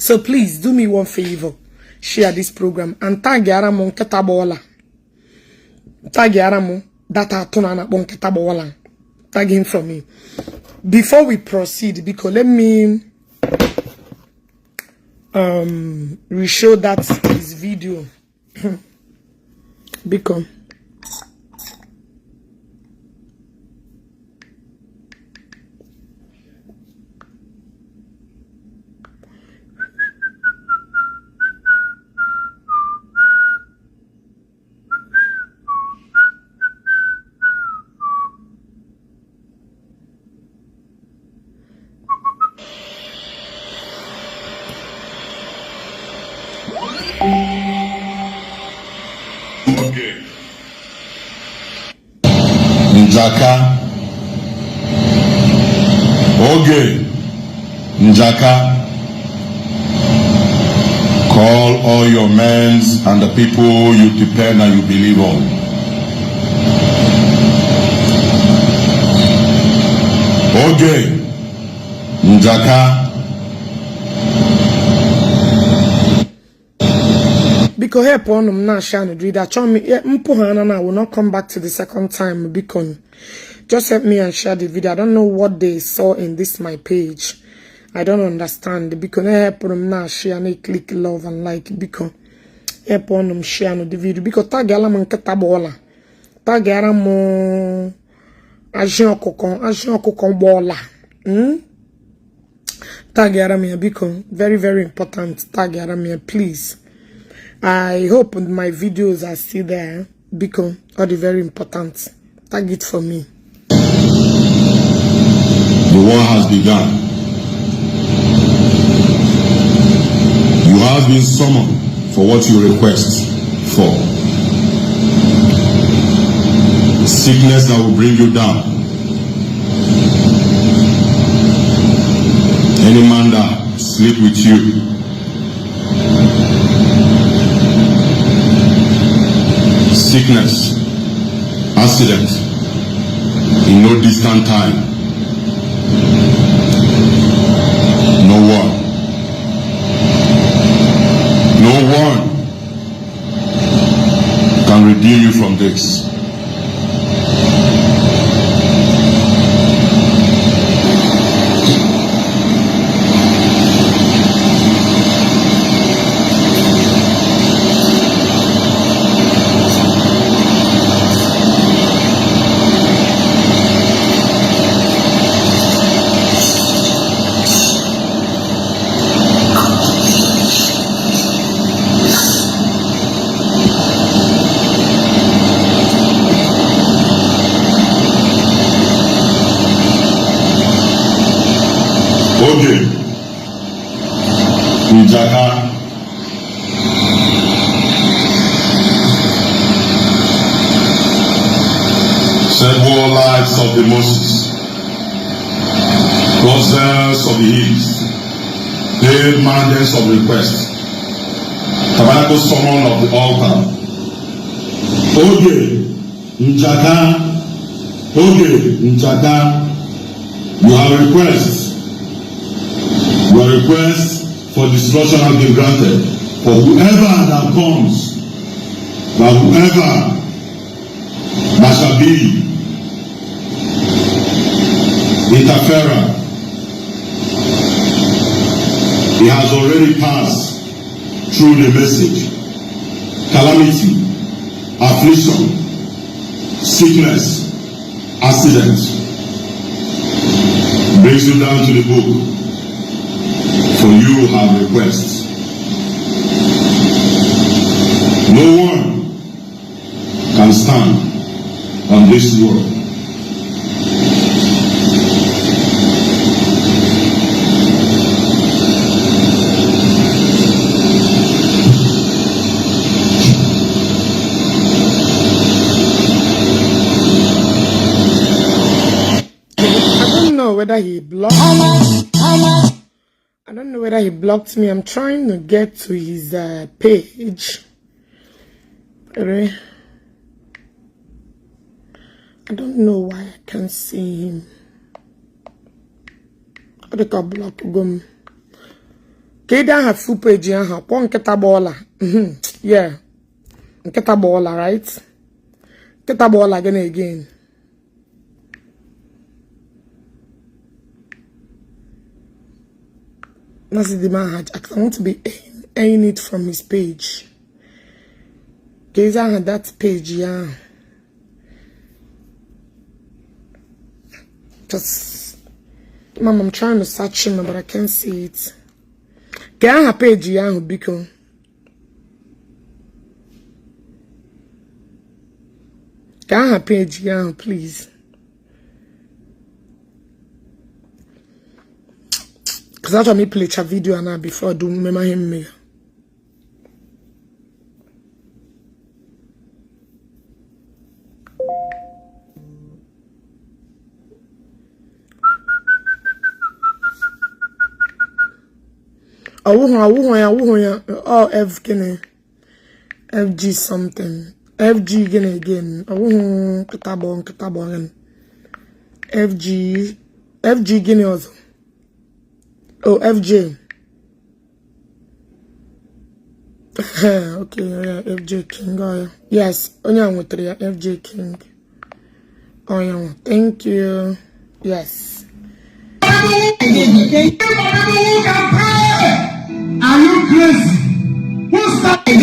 So please do me one favor, share this program and tag ara m nkịta gbọọla, tag ara m data atụ na na-akpọ nkịta gbọọla. Tag him from me. Before we proceed, because let me reshow that his video. Biko. Njaka. Oge. Njaka. Call all your men and the people you depend and you believe on. Oge. Njaka. Biko help ọnụ m na-ashare nụ video. Achọ m mpụ ha na I will not come back to the second time. Biko just help me and share the video. I don't know what they saw in this my page. I don't understand. Biko na help m na-ashare na click love and like. Biko help ọnụ m share nụ the video. Biko tagala m nkịta gbọọla, tagara m ajị ọkụkọ, ajị ọkụkọ gbọọla. Tagara m ya biko, very very important. Tagara m ya please. I hope my videos are still there. Biko, all the very important. Tag it for me. The war has begun. You have been summoned for what you request for. Sickness that will bring you down. Any man that sleep with you, sickness, accident, in no distant time. No one. No one can redeem you from this. Oge Njaka. Several lives of the Moses, gazelles of the hills, paid mandates of request, tabernacle summon of the altar. Oge Njaka, Oge Njaka, you have requests. Your request for destruction has been granted. For whoever that comes, that whoever that shall be interferer, he has already passed through the message. Calamity, affliction, sickness, accident brings you down to the book. For you have requests. No one can stand on this world. I don't know whether he blocked. I don't know whether he blocked me. I'm trying to get to his page. I don't know why I can't see him. Ọ dị ka block go m. Kedu aha full page ahụ kpọọ nkịta gba ọla? Yeah, nkịta gba ọla, right? Nkịta gba ọla gịnị again? That's the man. I want to be earning it from his page. Kedu aha that page ya? Just, Mom, I'm trying to search him, but I can't see it. Ka aha page ya ahụ biko. Ka aha page ya ahụ, please. Because achọrọ m iplaycha video na before do mmemme ihe mme ya. Ọwụhụ ọwụhụ ya, ọwụhụ ya. Ọ F gịnị? FG something. FG gịnị again? Ọwụhụ nkịta gbọ, nkịta gbọ gịnị? FG, FG gịnị ọzọ? Oh, FJ. Okay, yeah, FJ King. Oh, yeah. Yes, onye a nwetara ya, FJ King. Oh, yeah. Thank you. Yes. Are you crazy? Who started?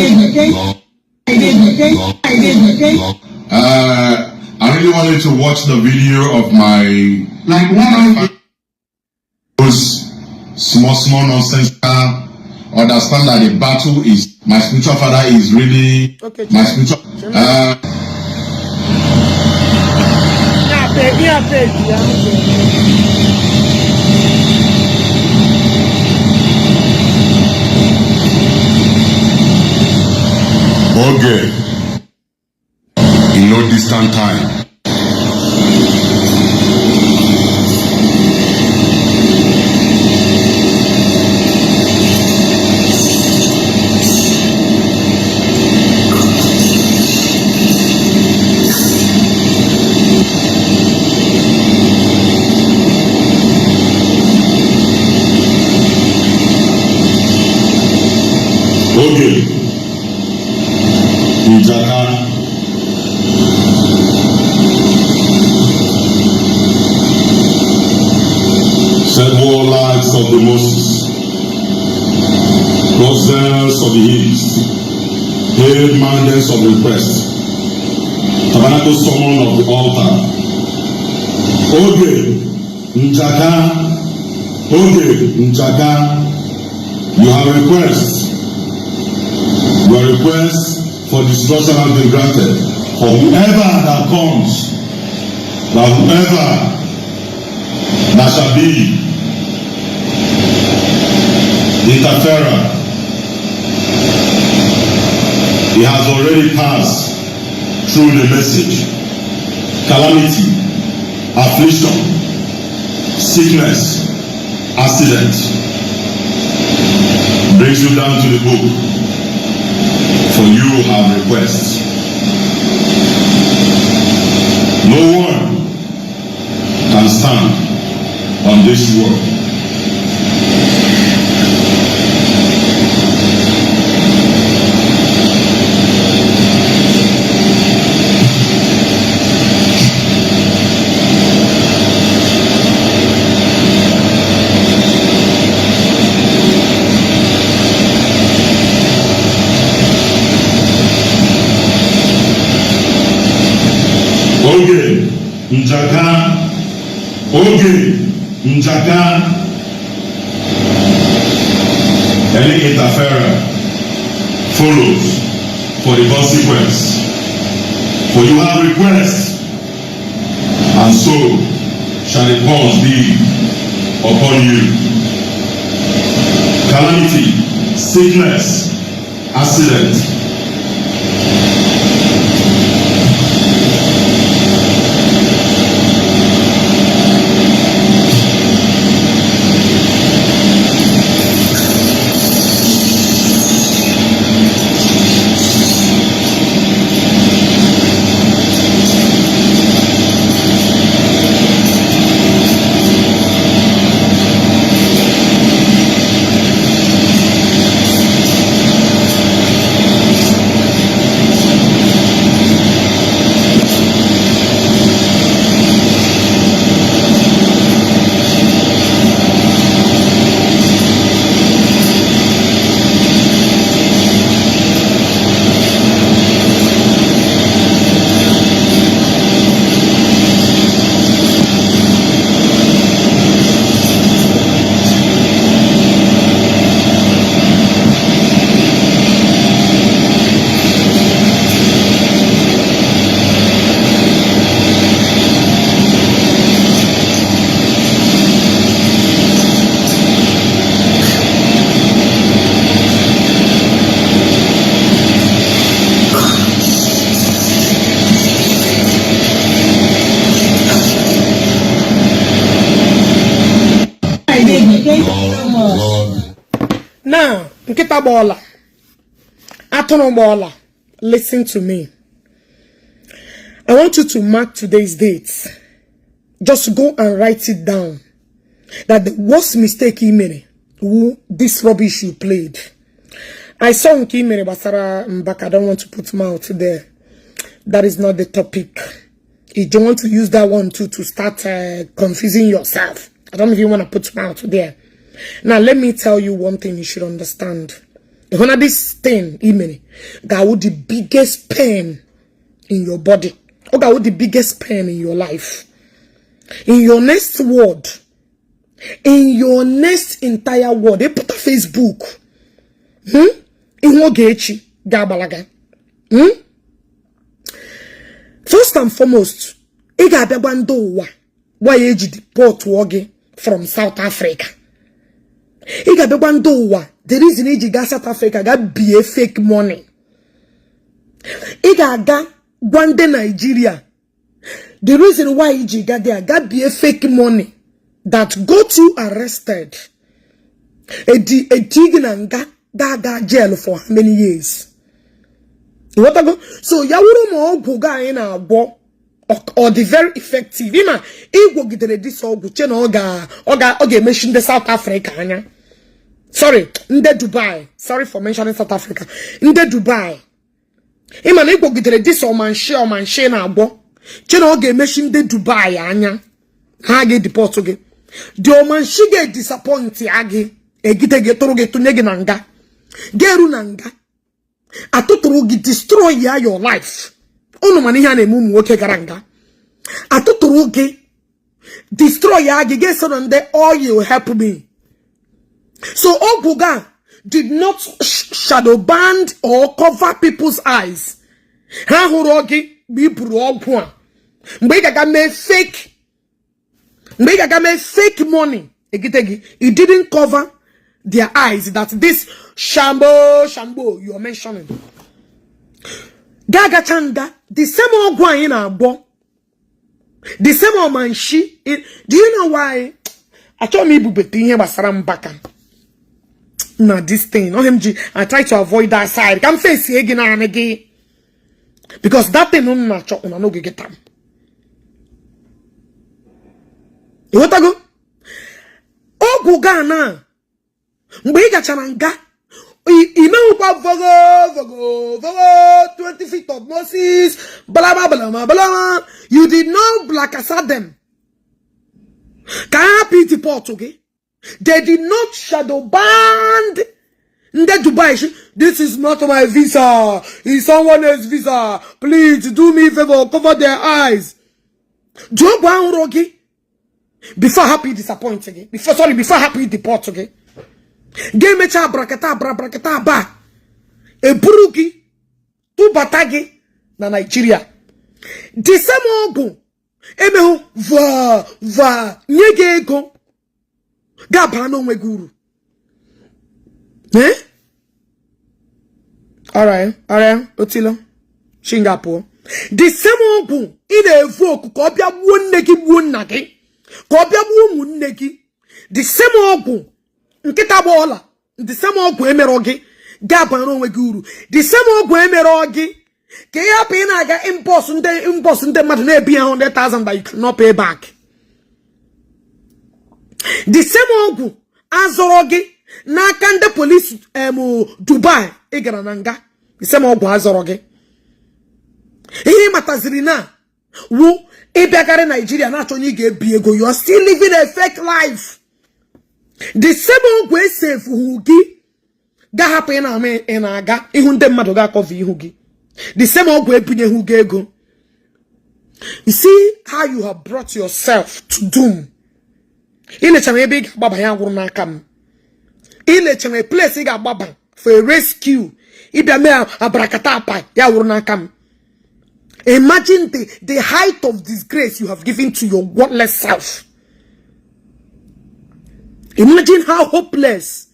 I really wanted to watch the video of my Like one those small, small nonsense. Understand that the battle is my spiritual father is really Okay, my Chime. spiritual. Chime. Yeah, page, yeah, okay. Okay, in no distant time. Oge Njaka several lives of the Moses, gazelles of the east, hailed mountains of request, tabernacle summon of the altar. Oge Njaka, Oge Njaka, you have requests. Your request for destruction has been granted. For whoever that comes, that whoever that shall be the interferer, he has already passed through the message. Calamity, affliction, sickness, accident brings you down to the book, for you have requests. No one can stand on this world. Oge Njaka, Oge Njaka, any interferer follows for the consequence. For you have request, and so shall the cause be upon you. Calamity, sickness, accident. Now, nkịta gba ọla, atụrụ gba ọla, listen to me. I want you to mark today's date. Just go and write it down. That the worst mistake ị mere wu this rubbish you played. I saw nke ị mere gbasara Mbaka. I don't want to put mouth there. That is not the topic. You don't want to use that one too to start confusing yourself. I don't even want to put mouth there. Now, let me tell you one thing you should understand. When this thing, ị mere, ga-awụ the biggest pain in your body. Ọ ga-awụ the biggest pain in your life. In your next word, in your next entire word, ị pụta Facebook. Ihu Ogechi ga-agbalaga. First and foremost, ị ga-abịa gwa ndị ụwa why eji deport gị from South Africa. Ị ga-abịa gwa ndị ụwa the reason iji gaa South Africa ga bie fake money. Ị ga-aga gwa ndị Nigeria the reason why iji ga there ga bie fake money that got you arrested. Edi eti gị na nga ga ga jail for how many years? Ịghọtago? So ya wụrụ ma ọgwụ ga anyị na-agwọ ọ dị very effective, ịma ịgwọgidere this ọgwụ che na ọ ga-emechi ndị South Africa anya, sorry, ndị Dubai, sorry for mentioning South Africa, ndị Dubai. Ịma na ịgwọgidere this ọmanshi ọmanshi na-agwọ che na ọ ga-emechi ndị Dubai anya, ha ga-edeport gị. The ọmanshi ga-edisappoint ya gị, egide gị, tụrụ gị, tụnye gị na nga, ga-eru na nga, atụtụrụ gị, destroy ya your life. Unu mana ihe a na-eme ụmụ nwoke gara nga, atụtụrụ gị, destroy ya gị, ga-eso na ndị oil help me. So ọgwụ ga did not shadow band or cover people's eyes. Ha hụrụ gị mgbe i buru ọgwụ a, mgbe ị ga-aga mee fake, mgbe ị ga-aga mee fake money, egide gị. It didn't cover their eyes that this shambo shambo you are mentioning ga-agacha nga. The same ọgwụ anyị na-agbọ, the same ọmanshi. Do you know why achọghị m ibubete ihe gbasara Mbaka na this thing? Ọhịa m ji I try to avoid that side ka m fesie gị naanị gị, because that thing m na-achọ ụna n'oge gị taa. Ịghọtago? Ọgwụ ga na mgbe ị gachara nga, imewukwa vogo vogo vogo 20 feet of Moses, balama balama balama. You did not blackasa them ka ha hapụ ideport gị. They did not shadow band ndị Dubai shi, "This is not my visa, it's someone else visa. Please do me favor, cover their eyes." Jụọ bụ ahụrụ gị before hapụ disappoint gị, before, sorry, before hapụ deport gị, ga-emecha abrakata abra abrakata aba, eburu gị tụbata gị na Naijiria. The same ọgwụ emehụ va va nye gị ego ga-abara n'onwe gị uru. Eh? Alright, alright, otilo chinga pụọ. The same ọgwụ ị na-evu oku ka ọ bịa gbuo nne gị, gbuo nna gị, ka ọ bịa gbuo ụmụnne gị, the same ọgwụ nkịta gba ọla, the same ọgwụ emerọ gị ga-abara onwe gị uru, the same ọgwụ emerọ gị ka ị hapụ ị na-aga inbox ndị, inbox ndị mmadụ na-ebi ha 100,000 that you cannot pay back, the same ọgwụ azọrọ gị n'aka ndị polisi em Dubai ị gara na nga, the same ọgwụ azọrọ gị. Ihe ị mataziri na wu ịbịagarị Naijiria na-achọ onye ị ga-ebi ego. You are still living a fake life. The same ọgwụ esefuhu gị ga-ahapụ ị na-ama ị na-aga ihu ndị mmadụ ga-acover ihu gị, the same ọgwụ ebinyeghị gị ego. You see how you have brought yourself to doom. Ilechara ebe ị ga-agbaba ya gwụrụ n'aka m. Ilechara place ị ga-agbaba for a rescue, ịbịa mee abrakata apa ya wụrụ n'aka m. Imagine the height of disgrace you have given to your worthless self. Imagine how hopeless.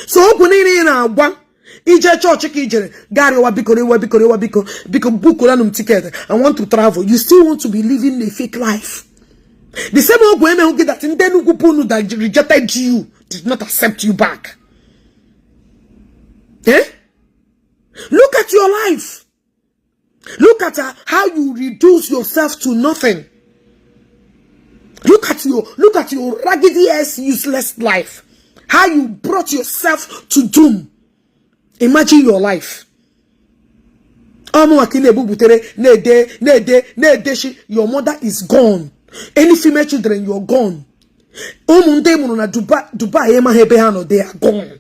So okwu niile ị na-agwa ije chọọchị ka ijere garịwa, biko rewa, biko rewa, biko biko bookulanụ m ticket, I want to travel. You still want to be living a fake life. The same ọgwụ emehụ gị that ndị Enugu punu that rejected you, did not accept you back. Eh? Look at your life. Look at how you reduce yourself to nothing. Look at your raggedy ass useless life. How you brought yourself to doom. Imagine your life. Ọmụnwa ka ị na-ebubutere na-ede na-ede na-edeshi. Your mother is gone. Any female children, you're gone. Ụmụ ndị mụrụ na Dubai, Dubai ịmaghị ebe ha nọ, they are gone.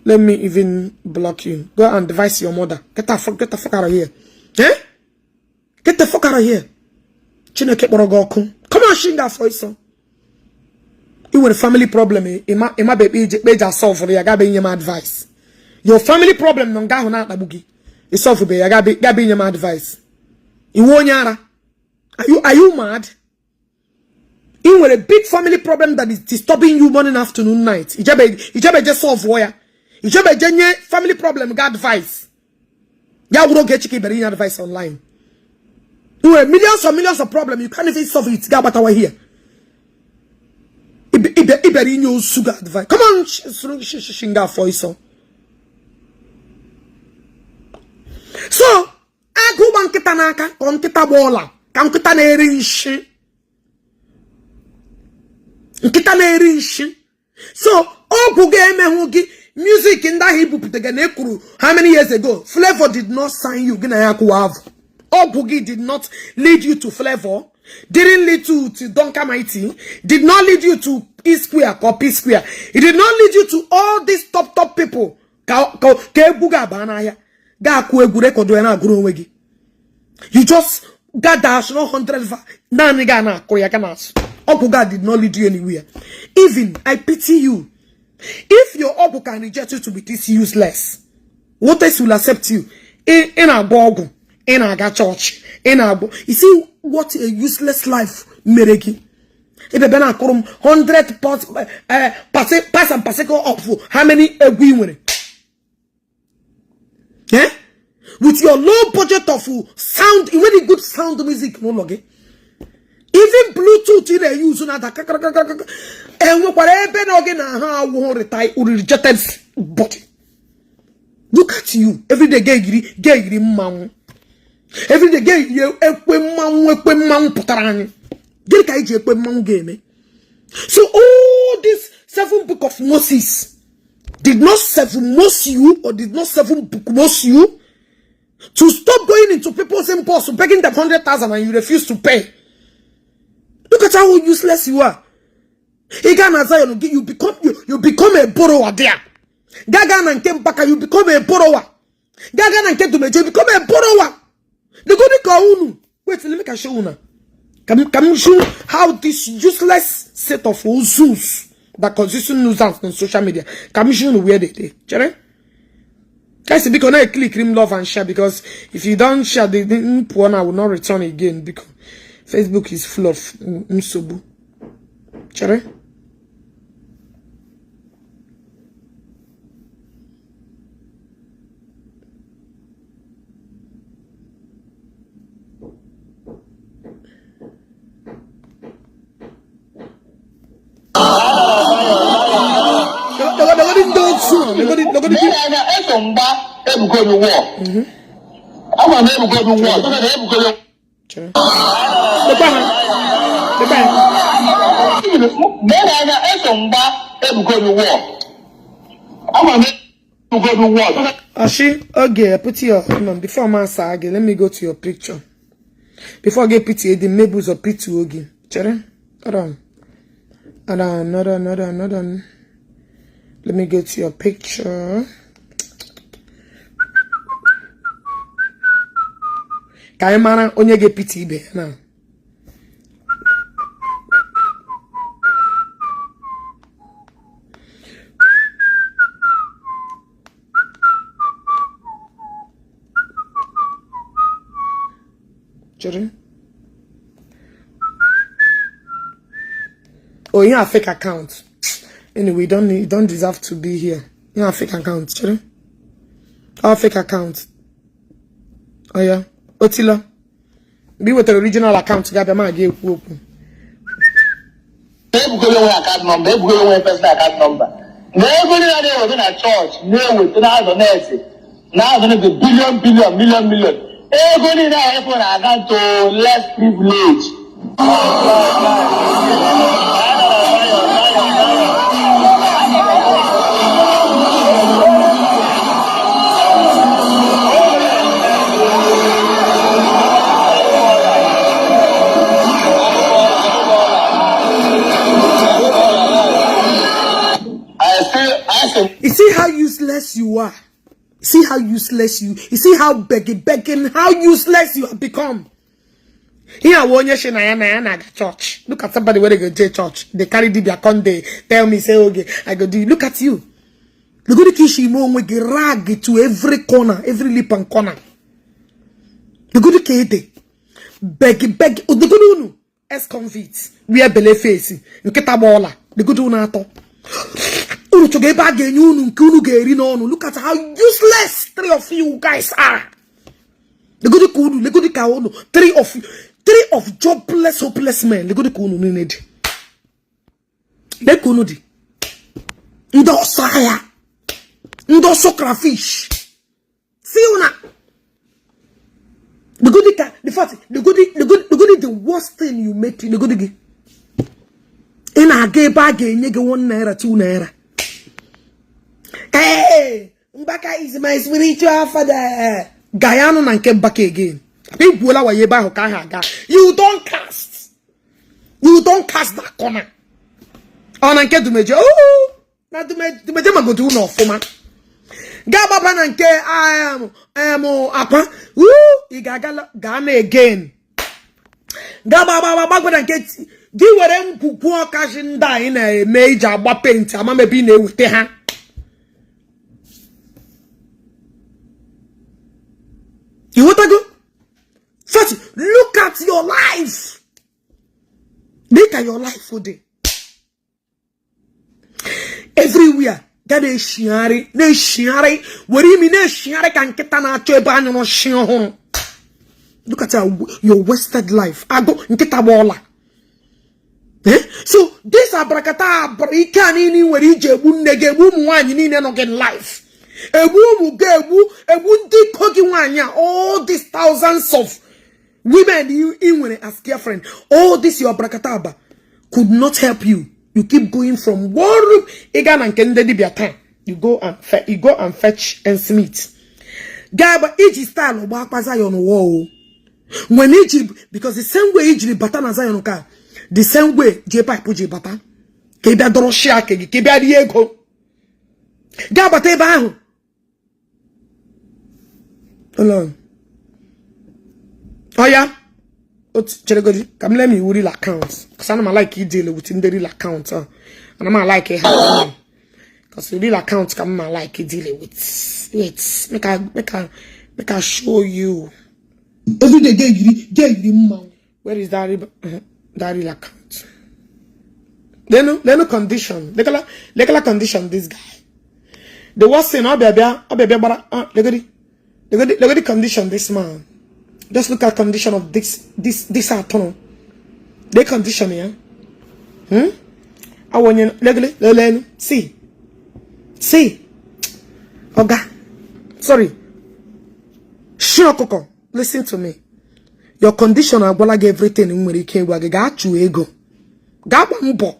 Let me even block you. Go and advise your mother. Get the fuck out of here. Eh? Get the fuck out of here. Chineke kpọrọ gị ọkụ. Come on, shinga afọ ịsọ. Ị nwere family problem, ịma bụ ekpe ije kpe eji asolve ya, gabe inye m advice. Your family problem nọ nga ahụ na-akpagbu gị. Ịsolve ya, gabe inye m advice. Iwu onye ara. Are you mad? Ị nwere big family problem that is disturbing you morning, afternoon, night. Ijebe je solve ya. Ijebe je nye family problem ga advice. Ya wụrụ oge chike bere inye advice online. Ị nwere millions and millions of problem, you can't even solve it. Ga agbatawa here. Ibere inye osu ga advice. Come on, shinga afọ ịsọ. So, agụ gba nkịta n'aka ka nkịta gba ọla ka nkịta na-eri nshi. Nkịta na-eri nshi. So, ọgwụ ga-emehụ gị music ndị ahụ ibupụta na ekwuru how many years ago. Flavor did not sign you. Gị na ya kwụwa avụ. Ọgwụ gị did not lead you to Flavor, didn't lead you to Duncan Mighty, did not lead you to E Square or P Square. It did not lead you to all these top top people ka egwu ga-aba n'ahịa, ga-akụ egwu record ya na-agụrụ onwe gị. You just gather no 100 naanị ga na-akụ ya ga na-asụ. Ọgwụ ga did not lead you anywhere. Even I pity you. If your ọgwụ can reject you to be this useless, what else will accept you? Ị na-agba ọgwụ, ị na-aga chọọchị, ị na-agbọ. You see what a useless life mere gị. Ebe na-akụrụ m 100 pass and particle of how many egwu ị nwere. Eh? With your low budget of sound, very good sound music n'ụlọ gị. Even Bluetooth ị na-use na-ada kakakakaka. Enwekwara ebe na gị na ahụ awụhụ rejected body. Look at you. Everyday ga-eyiri mmanwụ. Everyday ga-eyiri ekwe mmanwụ, ekwe mmanwụ pụtara anyị. Gịnị ka anyị ji ekwe mmanwụ ga-eme? So all this seven book of Moses did not seven Moses you or did not seven book Moses you to stop going into people's impulse, begging them 100,000 and you refuse to pay. Look at how useless you are. Ị gaa na Zion, you become a borrower there. Gaga na nke Mbaka, you become a borrower. Gaga na nke Dumeje, you become a borrower. The good ka unu. Wait, let me show una. Can show how this useless set of ozus that constitute nuisance on social media. Can show you where they dey. Chere? Guys, because now click rim love and share, because if you don't share, the poor I will not return again because Facebook is full of nsogbu. Chere? Anya eso mgba Ebuka Obi wụọ ama m Ebuka Obi wụọ sị na Ebuka Obi. Chere. Lekwa ha. Lekwa ha. Mere anya eso mgba Ebuka Obi wụọ ama m Ebuka Obi wụọ sị na. Ashi, okay, put your no, before man say let me go to your picture. Before I get pity, the maybe or pity ogi. Chere? Hold on. Hold on, hold on, hold on, hold on. Let me go to your picture. Ka anyị mara onye ga-epity ibe ya na. Chere. Oh, you have fake account. Anyway, you don't deserve to be here. You have fake account. Chere. Oh, fake account. Oh yeah. Otila. Be with the original account. Ga bịa ma ga ekwu okwu. Ebuka Obi enweghị account number. Ebuka Obi enweghị personal account number. Na ego niile a na-eweta na chọọchị, na-eweta na-azọ na-ese na-azọ na billion, billion, million, million, ego niile ahụ ịfụ na-aga to less privilege. I still, I say, You see how useless you are. See how useless you. You see how begging, begging, how useless you have become. Here, onye shi na ya na-aga church. Look at somebody where they go to church. They carry dibia come, they tell me, say, "Okay, I go do." Look at you. Look at the kishi mo nwe rag to every corner, every lip and corner. Look at the kete. Beg, beg. Look at unu. Ex-convict. Wear belle face. Nkịta gba ọla. Look at unu atọ. Unu chọga ebe a ga-enye unu nke unu ga-eri n'ọnụ. Look at how useless three of you guys are. Legodi ka unu, legodi ka unu, three of you, three of jobless, hopeless men. Legodi ka unu niile dị. Lee ka unu dị. Ndị ọsọ agha. Ndị ọsọ crayfish. See una. Legodi ka, the fact, legodi, legodi, legodi the worst thing you make, legodi gị. Ị na-aga ebe a ga-enye gị ₦1, ₦2. Hey, Mbaka is my spiritual father. Gaa na nke Mbaka again. Igwuola wayo ebe ahụ ka ahụ aga. You don't cast. You don't cast that corner. Ọ na nke Dumeje. Oh, na Dumeje magodo unu ọfụma. Gaa gbaba na nke akwa. Ị ga-aga gaa na again. Gaa gbaba gbagba na nke gị were ngwugwu ọkazi ndị anyị na-eme iji agba penti ama ebe ị na-eweta ha. You want to go? First, look at your life. Look at your life today. Everywhere. Ga na-eshigharị na-eshigharị were imi na-eshigharị ka nkịta na-achọ ebe anyụrụ shi ọhụrụ. Look at your wasted life. Agụ nkịta gba ọla. Eh? So this abrakata abra ike a niile ị nwere iji egbu nne gị, egbu ụmụ nwaanyị niile nọ gị in life, egbu ụmụ gị, egbu egbu ndị iko gị nwaanyị a, all these thousands of women ị nwere as girlfriend, all this your abrakataba could not help you. You keep going from one room. Ị gaa na nke ndị dibịa taa, you go and fetch and smith gaa gba iji style gba akpa Zion wall o when iji, because the same way ijiri bata na Zion ka the same way jee pipe ji bata ka ị bịa dọrọ shi aka gị ka ị bịa rie ego gaa bata ebe ahụ. Hold on. Oya, otu cheregodi ka m lee ma iwu real account, because ana m like deal with ndị real account a. Ana m like ha because real account ka m ma like deal with. Wait, make I show you. Every day ga-eyiri mmanwụ. Where is that real account? Lenu condition. Lekala, lekala condition this guy. The worst thing, ọ bịa ọ bịa bịa gbara legodi legodi legodi condition this man. Just look at condition of this atọ. The condition ya. Awonye legole lelenu. See. See. Oga. Sorry. Shi ọkụkọ. Listen to me. Your condition agwala gị everything m nwere ike ịgwa gị. Gaa chụọ ego. Gaa gba mbọ.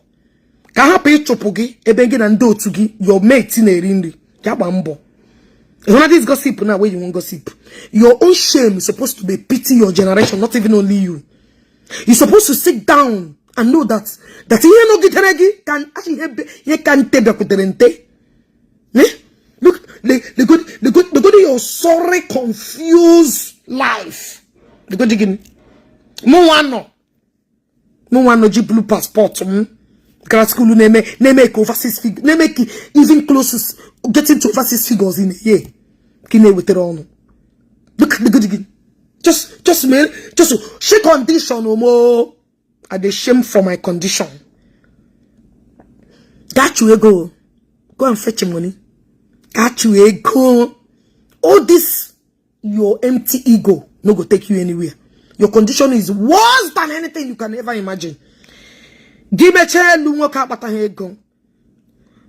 Ka hapụ ịchụpụ gị ebe gị na ndị otu gị, your mate, na-eri nri. Gaa gba mbọ. You know this gossip now where you want gossip. Your own shame is supposed to be pity your generation, not even only you. You're supposed to sit down and know that ihe nọgidere gị ka ihe ihe ka nte bịakwutere nte. Eh? Look, look, look at your sorry, confused life. Look at gịnị? Mụ nwa nọ ji blue passport m gara school na-eme ka over six figures, na-eme ka even close to getting to over six figures in a year ka ị na-ewetara ọnụ. Look at the gịnị? Just man, just she condition omo. I dey shame for my condition. Got you ego. Go and fetch money. Got you ego. All this your empty ego no go take you anywhere. Your condition is worse than anything you can ever imagine. Gị mechaa elu, nwoke akpataghị ego,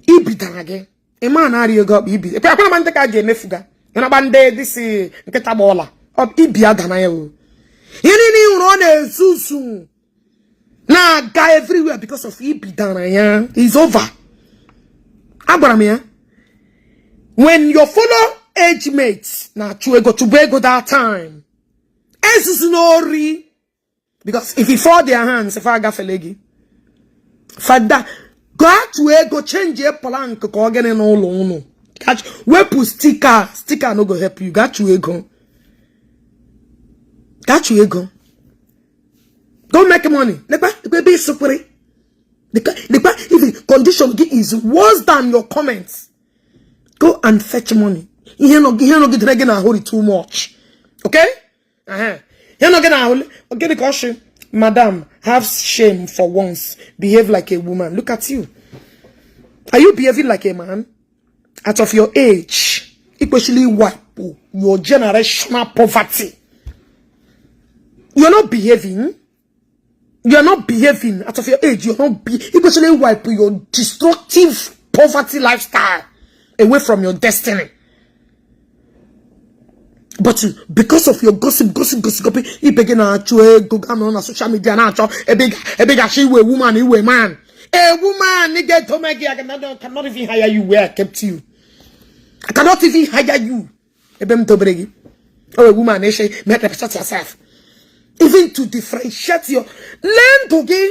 ibidara gị ịma na-arị ego ọkpa ibi ekwe akwara ma ndị ka ga-emefuga nakpa ndị dịsị nkịta gba ọla ibi adana ya o. Ihe niile ị hụrụ ọ na-ezuzu na-aga everywhere because of ibidara ya is over. Agwara m ya, when your fellow age mates na-achụ ego, chụba ego that time, ezuzu n'ori, because if you fall their hands, if agafele gị fada, gaa chụọ ego, change a plank ka ọ gịnị n'ụlọ ụnụ, wepụ sticker. Sticker no go help you. Gaa chụọ ego, gaa chụọ ego, go make money. Lekwa, lekwa ebe ịsụkwere, lekwa, if condition gị is worse than your comments, go and fetch money. Ihe nọgidere gị n'ahụ dị too much, okay? Ihe nọ gị n'ahụ gịnị ka ọ shi? Madam, have shame for once. Behave like a woman. Look at you. Are you behaving like a man? Out of your age, especially wipe your generational poverty. You're not behaving. You're not behaving out of your age. You're not be especially wipe your destructive poverty lifestyle away from your destiny. But because of your gossip, gossip, gossip, gossip, ibe gị na-achụ ego, ga nọ na social media na-achọ ebe ị ga-achọ iwe woman, iwe man. A woman ga-edome gị. I cannot even hire you where I kept you. I cannot even hire you. Ebe m dobere gị. Oh, a woman, eshe, make represent yourself. Even to differentiate your lee ndụ gị.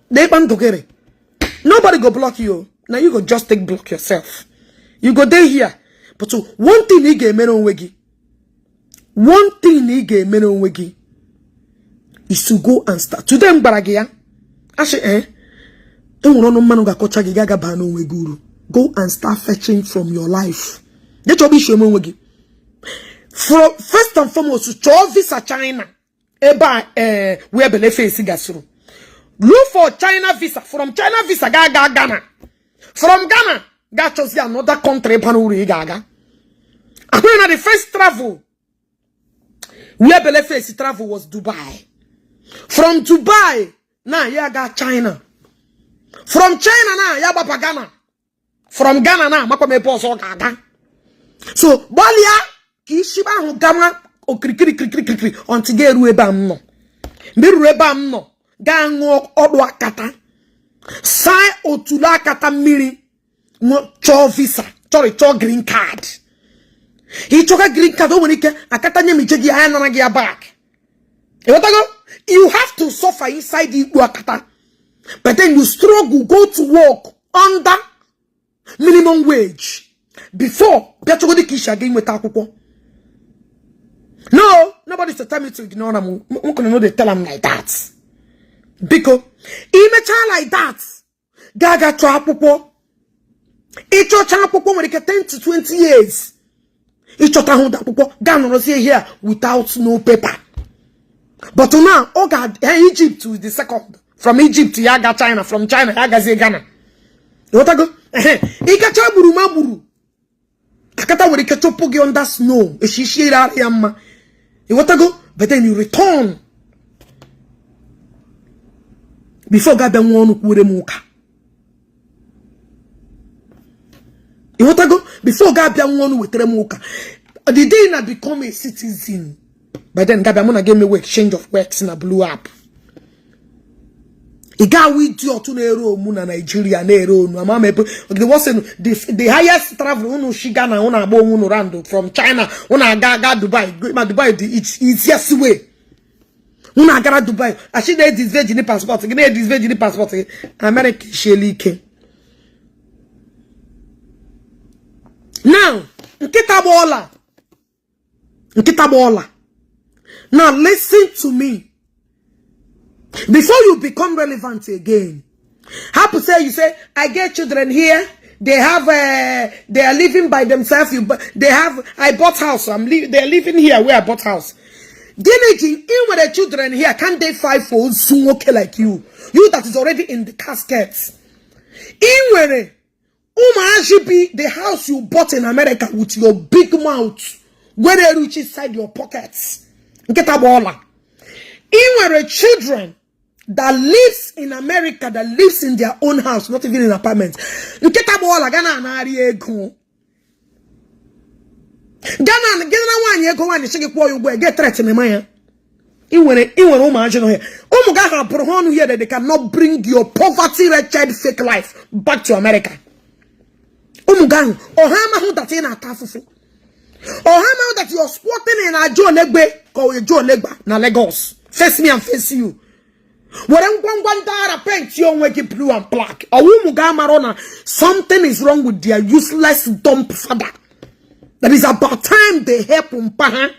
Lee ndụ gị. Nobody go block you. Now you go just take block yourself. You go there here. But one thing ị ga-emere onwe gị, one thing ị ga-emere onwe gị is to go and start. Today m gwara gị ya. Asị enwere ọnụ mmanụ ga-akọcha gị, ga baa n'onwe gị uru. Go and start fetching from your life. Je chọba isi eme onwe gị. First and foremost, chọọ visa China ebe a wee bele face gasịrị. Look for China visa. From China visa, ga aga Ghana. From Ghana, ga chọzi another country bara uru ị ga-aga. Ahụghị na the first travel where bele face travel was Dubai. From Dubai na ya ga China. From China na ya gbapa Ghana. From Ghana na amakwa m ebe ọzọ ọ ga-aga. So gbalịa ka isi ahụ gama okirikiri kirikiri kirikiri until ga eru ebe a m nọ. Mgbe ruru ebe a m nọ, gaa ṅụọ ọdụ akata, saa otulu akata mmiri, chọọ visa, chọrọ chọọ green card. Ịchọga green card, o nwere ike akata nye m ije gị anya nara gị ya back. Ịghọtago? You have to suffer inside ikpu akata, but then you struggle, go to work under minimum wage before bịa chọgodi ka isi aga inweta akwụkwọ. No, nobody to tell me to ignore am. Nwoke no dey tell am like that. Biko, imechaa like that, gaa ga chọọ akwụkwọ. Ịchọcha akwụkwọ, nwere ike 10 to 20 years ịchọta hụ akwụkwọ, gaa nọrọzie here without no paper. But now ọ ga Egypt is the second. From Egypt ya ga China, from China ya gazie Ghana. Ịghọtago? Ịgacha gburu ma gburu akata nwere ike chụpụ gị under snow, eshishi ire ara ya mma. Ịghọtago? But then you return before ga-abịa nwa ọnụ kwuere m ụka. Ịghọtago? Before ga-abịa nwa ọnụ wetara m ụka, the day na become a citizen, by then ga-abịa mụ na gị emewe exchange of works na blue app. Ị ga-awụ idiot na-ere omu na Nigeria, na-ere onu ama m ebe the worst. The highest travel unu shi Ghana, unu agba onwe unu round from China, unu aga aga Dubai. Ma Dubai the easiest way. Unu agara Dubai, ashi na-edisvirgin passport gị, na-edisvirgin passport gị. America ishiela ike now. Nkịta gba ọla, nkịta gba ọla. Now listen to me. Before you become relevant again, happen say you say, "I get children here. They have they are living by themselves." You they have, "I bought house. They are living here where I bought house." Gịnị ji ị nwere children here? Can they fight for ozu nwoke like you? You that is already in the casket. Ị nwere ụmụazị bi the house you bought in America with your big mouth were reach inside your pockets. Nkịta gba ọla. Ị nwere children That lives in America, that lives in their own house, not even in apartment. Nkịta gba ọla ga na-anarị ego. Gana gị na nwaanyị ego, nwaanyị sị gị kwụọ ya ụgwọ, get threat na ya. Ị nwere ụmụazị nọ here. Ụmụ gị ahụ abụrụ ha ọnụ here that they cannot bring your poverty, wretched, fake life back to America. Ụmụ gị ahụ, ọha amahụ that ị na-ata afụfụ. Ọha amahụ that you're squatting in Ajo Olegbe ka ọ Ejo Olegba na Lagos. Face me and face you. Were ngwangwa ndị ara paint onwe gị blue and black. Ọwụ ụmụ gị amarụ na something is wrong with their useless dumb father. That is about time they help mpa ha.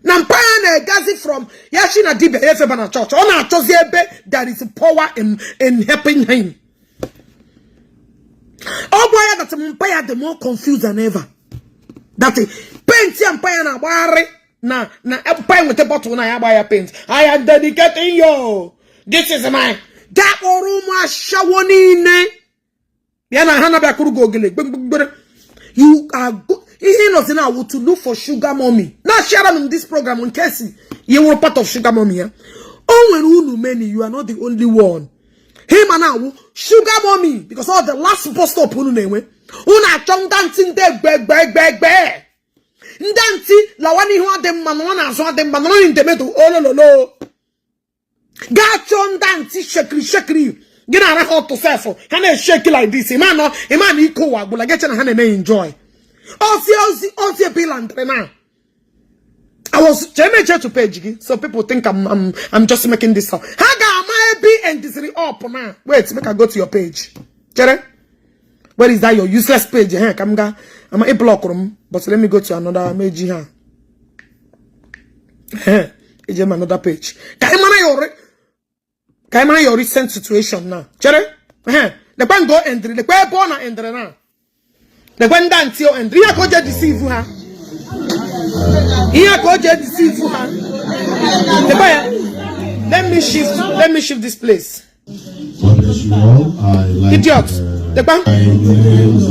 Na mpa ha na-egazi from ya shi na dibia ya efeba na chọọchị. Ọ na-achọzi ebe there is power in helping him. Ọ gwa ya that mpa ya dị more confused than ever. That paint ya mpa ya na-agbagharị na mpa ya nweta bottle na ya gba ya paint. "I am dedicating you. This is my." Gaa kpọrọ ụmụ ashawo niile. Ya na ha na-abịakwuru gị ogele gbemgbere. You are ihe nọzi na to look for sugar mommy. Na share m this program in case you were part of sugar mommy ya. O nwere unu many, you are not the only one. Him and now sugar mommy, because all the last bus stop unu na-enwe. Unu achọ ndị ntị ndị egbe egbe egbe egbe. Ndị ntị lawa n'ihu adị mma, nọrọ n'azụ adị mma, nọrọ in the middle olololo. Gaa chọọ ndị ntị shekiri shekiri gị na-ara ha ọtụ sef, ha na-esheki like this. Ịma nọ ịma na ike ụwa agwụla gị, che na ha na-eme enjoy. Ozi ozi ozi ebe ịlandịrị na I was chemeche to page gị, so people think I'm just making this up. Ha ga-ama ebe endiziri up na. Wait, make I go to your page. Chere, where is that your useless page? Eh, ka m ga ama ị blockụrụ m, but let me go to another meji ha. Eh, eje m another page ka ị mara your recent situation now. Chere, eh, lekwa ngo endiri, lekwa ebe ọ na endiri na, lekwa ndị antị o endiri. Ihe ka o ji deceive ha, ihe ka o ji deceive ha, lekwa ya. Let me shift this place. God bless you all. I like Idiot. Lekwa. My name's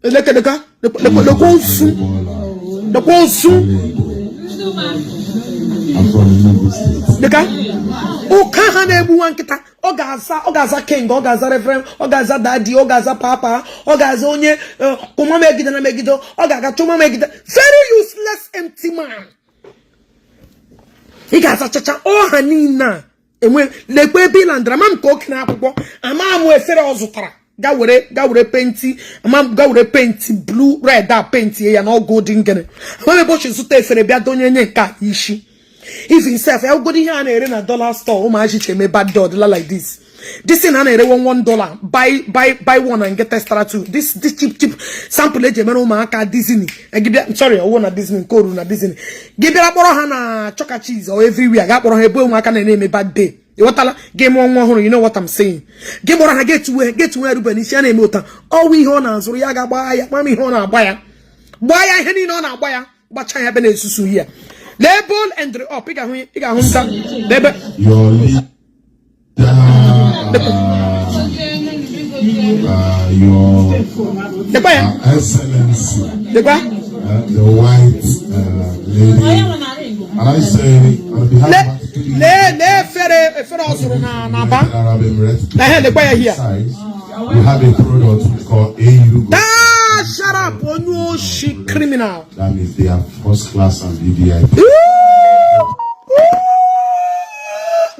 Leke, lekwa, lekwa, lekwa osu, lekwa osu. I'm from Enugu State. Dịka ụka ha na-egbu nwa nkịta, ọ ga-aza king, ọ ga-aza reverend, ọ ga-aza daddy, ọ ga-aza papa, ọ ga-aza onye kụma megide na megide, ọ ga-aga chụma megide. Very useless, empty man. Ị ga-azachacha ọha niile a enwe. Lekwa ebe ịlandara. Ama m ka oke na akwụkwọ, ama m efere ọ zụtara, ga were paint, ama m ga were paint blue red a paint ya na ọ golden gịnị. Ama m ebe o si zụta efere bịa donye nye nke a isi. Even sef, ya ugodi ihe a na-ere na dollar store, ụmụazị chi eme bad ọdịla like this. This thing a na-ere $1, buy one and get extra two. This cheap cheap sample eji emere ụmụaka Disney. Gị bịa, sorry, ọwụ na Disney nke oru na Disney, gị bịara kpọrọ ha na Chuck E. Cheese or everywhere, ga kpọrọ ha ebe ụmụaka na-eme bad day. Ịghọtala? Gị mụọ nwa ọhụrụ, you know what I'm saying. Gị kpọrọ ha ga-etuwe erube n'isi a na-eme ụta. Ọwụ ihe ọ na-azụrụ ya, ga-agba ya mama ihe ọ na-agba ya, gbaa ya ihe niile ọ na-agba ya, gbacha ya ebe na-esusu ya. Label and up. Ị ga-ahụ nta ebe. Your leader, your Lekwa ya. Excellency, Lekwa. The white lady, and I say on behalf of Lee efere ọ zụrụ na Aba. Arab Emirates, Ehe, lekwa ya here. size, we have a product we call AU. Daa, shut up, onye oshi, criminal. That means they are first class and VVIP.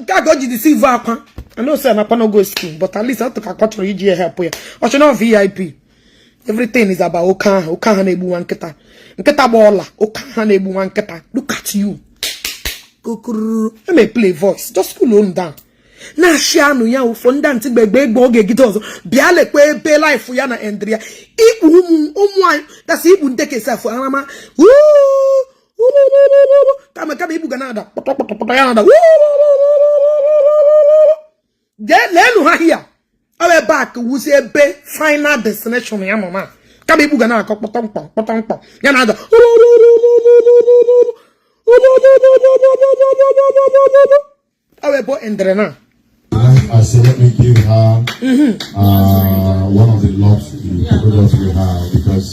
Nke a ka o ji deceive akwa. I know say na akwa no go school, but at least ọ tụka akwa chọrọ iji ya help ya. Ọ chọ na VIP. Everything is about oke ahụ, oke ahụ na-egbu nwa nkịta, nkịta gba ọla, oke ahụ na-egbu nwa nkịta. Look at you. Kokororo. Let me play voice. Just cool on down. Na-achị anụ ya ụfọ ndị ntị gbegbe egbe ọ ga-egide ọzọ. Bịa lekwa ebe life ya na endri ya. Ikpu ụmụ ụmụ anyị dasị ikpu ndekesi afọ arama. Kama ikpu ga na-ada kpọtọ kpọtọ kpọtọ, ya na-ada. Jee leenụ ha hia. Ọ bụ ebe a ka wusi ebe final destination ya nọ na. Kama ikpu ga na-akọ kpọtọ mkpọ kpọtọ mkpọ, ya na-ada. Ọ bụ ebe o endere na. I say, let me give her one of the luxury products we have because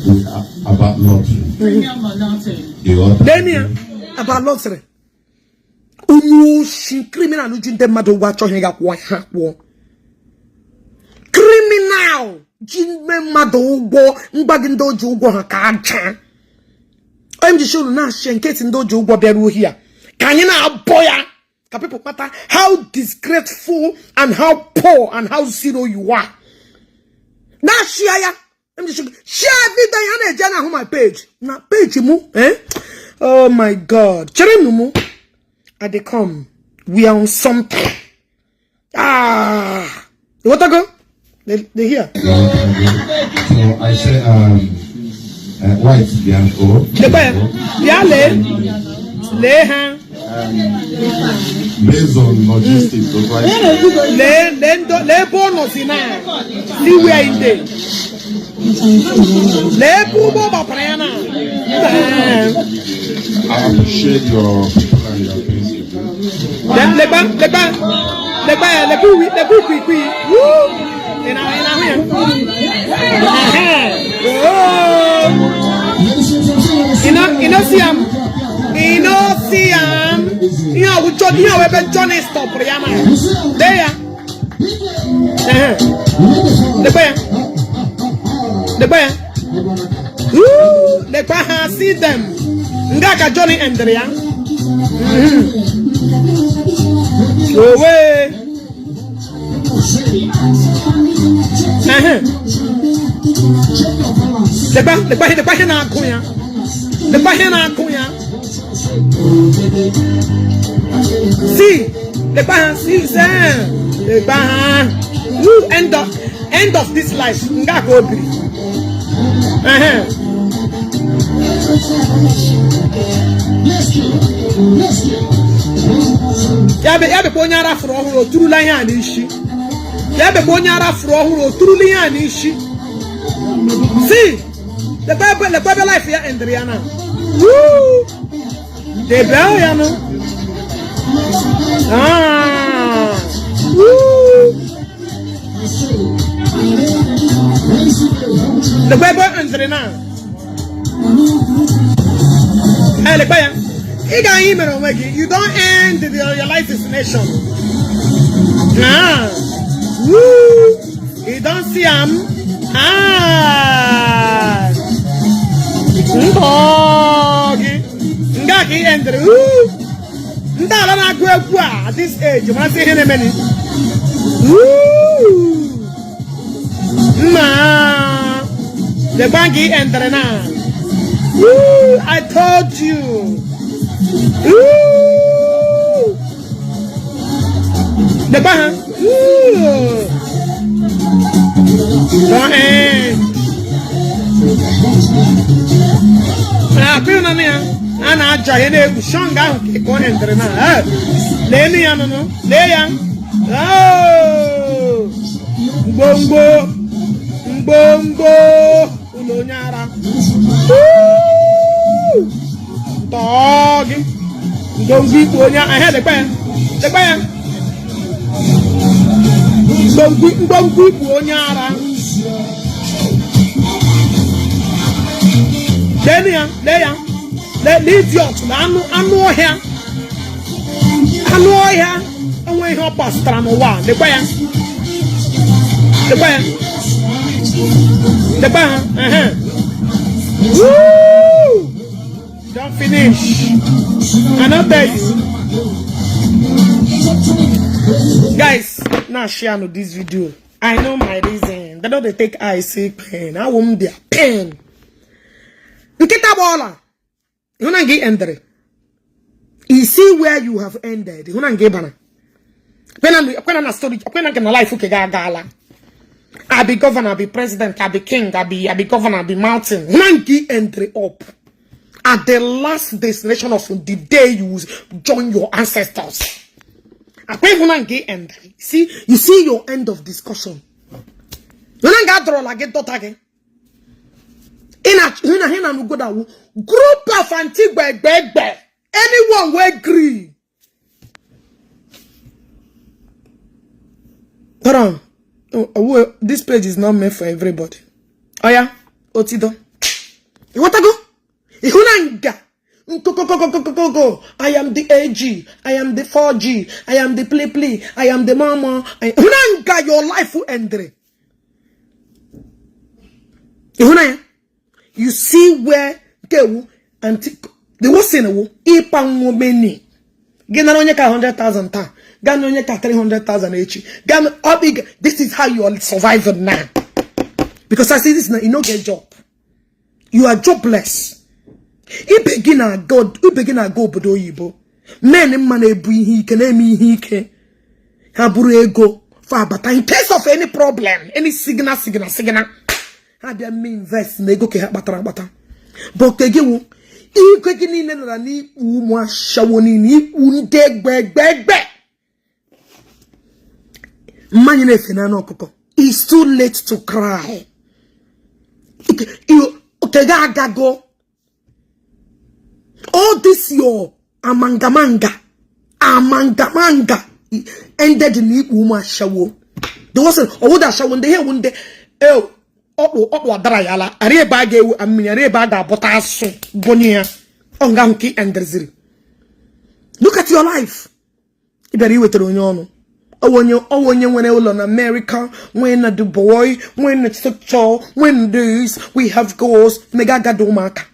we are about luxury. The other Lee ya, about luxury. Onye oshi, criminal ji ndị mmadụ ụgwọ achọghị ịga kwụọ ha kwụọ. Criminal ji ndị mmadụ ụgwọ, mgba gị ndị o ji ụgwọ ha ka aja. Onye m ji unu na-ashare nke si ndị o ji ụgwọ bịara ohi ya ka anyị na-abọ ya ka people mata how disgraceful and how poor and how zero you are. Na-ashare ya. Share video ya na-eje na-ahụ my page na page mụ, eh? Oh my God, chere m, I dey come. We are on something. Ah, you want to go? They here. So I say, white Bianco. Lekwa ya. Bịa lee. Lee ha. Based on logistics, so I Lee lee ndo lee ebe ọ nọzi na. See where in dey. Lee ebe ụgbọ gbapara ya na. I appreciate your people and your things you do. Lekwa lekwa lekwa ya, lekwa uwi, lekwa ukwu. Woo! Ị na-ahụ ya? Ehe. Oh! You no see am? You no see am? Ihe ọwụ John, ihe ọwụ ebe Johnny stopụrụ ya na. Dee ya. Ehe. Lekwa ya. Lekwa ya. Woo! Lekwa ha, see them. Nga ka Johnny endere ya. Owe. Ehe. Lekwa lekwa lekwa ihe na-agụ ya. Lekwa ihe na-agụ ya. See, lekwa ha, see, see. Lekwa ha. Woo, end of this life. Nga ka o biri. Ehe. Ya bịakwa onye ara fụrụ ọhụrụ o turula ihe a n'isi. Ya bịakwa onye ara fụrụ ọhụrụ o turula ihe a n'isi. See, lekwa ebe life ya endere ya na. Woo! Debe ya nụ. Ah! Woo! Lekwa ebe endere na. Eh, lekwa ya. Ị ga anyị mere onwe gị. You don't end your life destination. Ah! Woo! You don't see am? Ah! Mbọ gị. Nga ka ị endere. Woo! Ndị ala na-agụ egwu a at this age marasị ihe na-emeni. Woo! Nna! Lekwa nga ị endere na. Woo! I told you. Woo! Lekwa ha. Woo! Don't end. Akụ na ya a na-aja ihe na-egwu shọng ahụ ka ọ endere na. Eh, lee ya nụnụ, lee ya. Oh! Mgbomgbo mgbomgbo ụlọ onye ara. Woo! Tọọ gị mgbomgbo ikpu onye ahịa. Lekwa ya, lekwa ya, mgbomgbo mgbomgbo ikpu onye ara. Lee ya, lee ya, lee idiot na anụ anụ ọhịa, anụ ọhịa enwe ihe ọ pasịtara n'ụwa. Lekwa ya, lekwa ya, lekwa ha. Ehe. Woo! Don't finish. I no tell you. Guys, now share no this video. I know my reason. They don't dey take eye see pain. I won't their pain. Nkịta gba ọla. Ịhụ na nga ị endere. You see where you have ended. Ịhụ na nga ị bara. Kwena na story, kwena nke na life ke ga agaala. I be governor, I be president, I be king, I be governor, I be mountain. Hụ na nga ị endere up. At the last destination of the day you join your ancestors. Akwa ịhụ na nga ị endere. See, you see your end of discussion. Hụ na nga adọrọla gị dọta gị. Ị na hụ na hị na nugodawu group of anti gbẹgbẹgbẹ, anyone wey gree. Hold on. Oh, this page is not meant for everybody. Oh yeah, Otido. You want to go? Ịhụ na nga Nkokokokokokoko. I am the AG, I am the 4G, I am the pli pli, I am the mama. Hụna nga your life endere. Ịhụna ya? You see where nke ewu anti the worst thing ewu ịpa nwomeni. Gị nara onye ka 100,000 taa, gaa na onye ka 300,000 echi. Gaa na ọ bụ this is how you are surviving now. Because I see this now, you no get job. You are jobless. Ibe gị na-aga ibe gị na-aga obodo oyibo. Men mma na-ebu ihe ike na-eme ihe ike. Ha buru ego fa abata in case of any problem, any signal signal signal. Ha bịa mme invest na ego ka ha kpatara akpata. But nke gị wụ ike gị niile nara n'ikpu ụmụ ashawo niile ikpu ndị egbe egbe egbe. Mmanya na-efe n'anụ ọkụkọ. It's too late to cry. Oke gị agago. All this your amangamanga amangamanga ended in ikpu ụmụ ashawo. The worst ọwụda ashawo ndị ha ewu ndị ọkpụ ọkpụ adara ya ala arị ebe a ga-ewu mmiri arị ebe a ga-abụta asụ gonye ya ọ nga nke endeziri. Look at your life. Ị bịara iwetara onye ọnụ ọwụ onye nwere ụlọ na America, nwee na Dubai, nwee na structure, nwee na this, we have goals, mega agada ụmụaka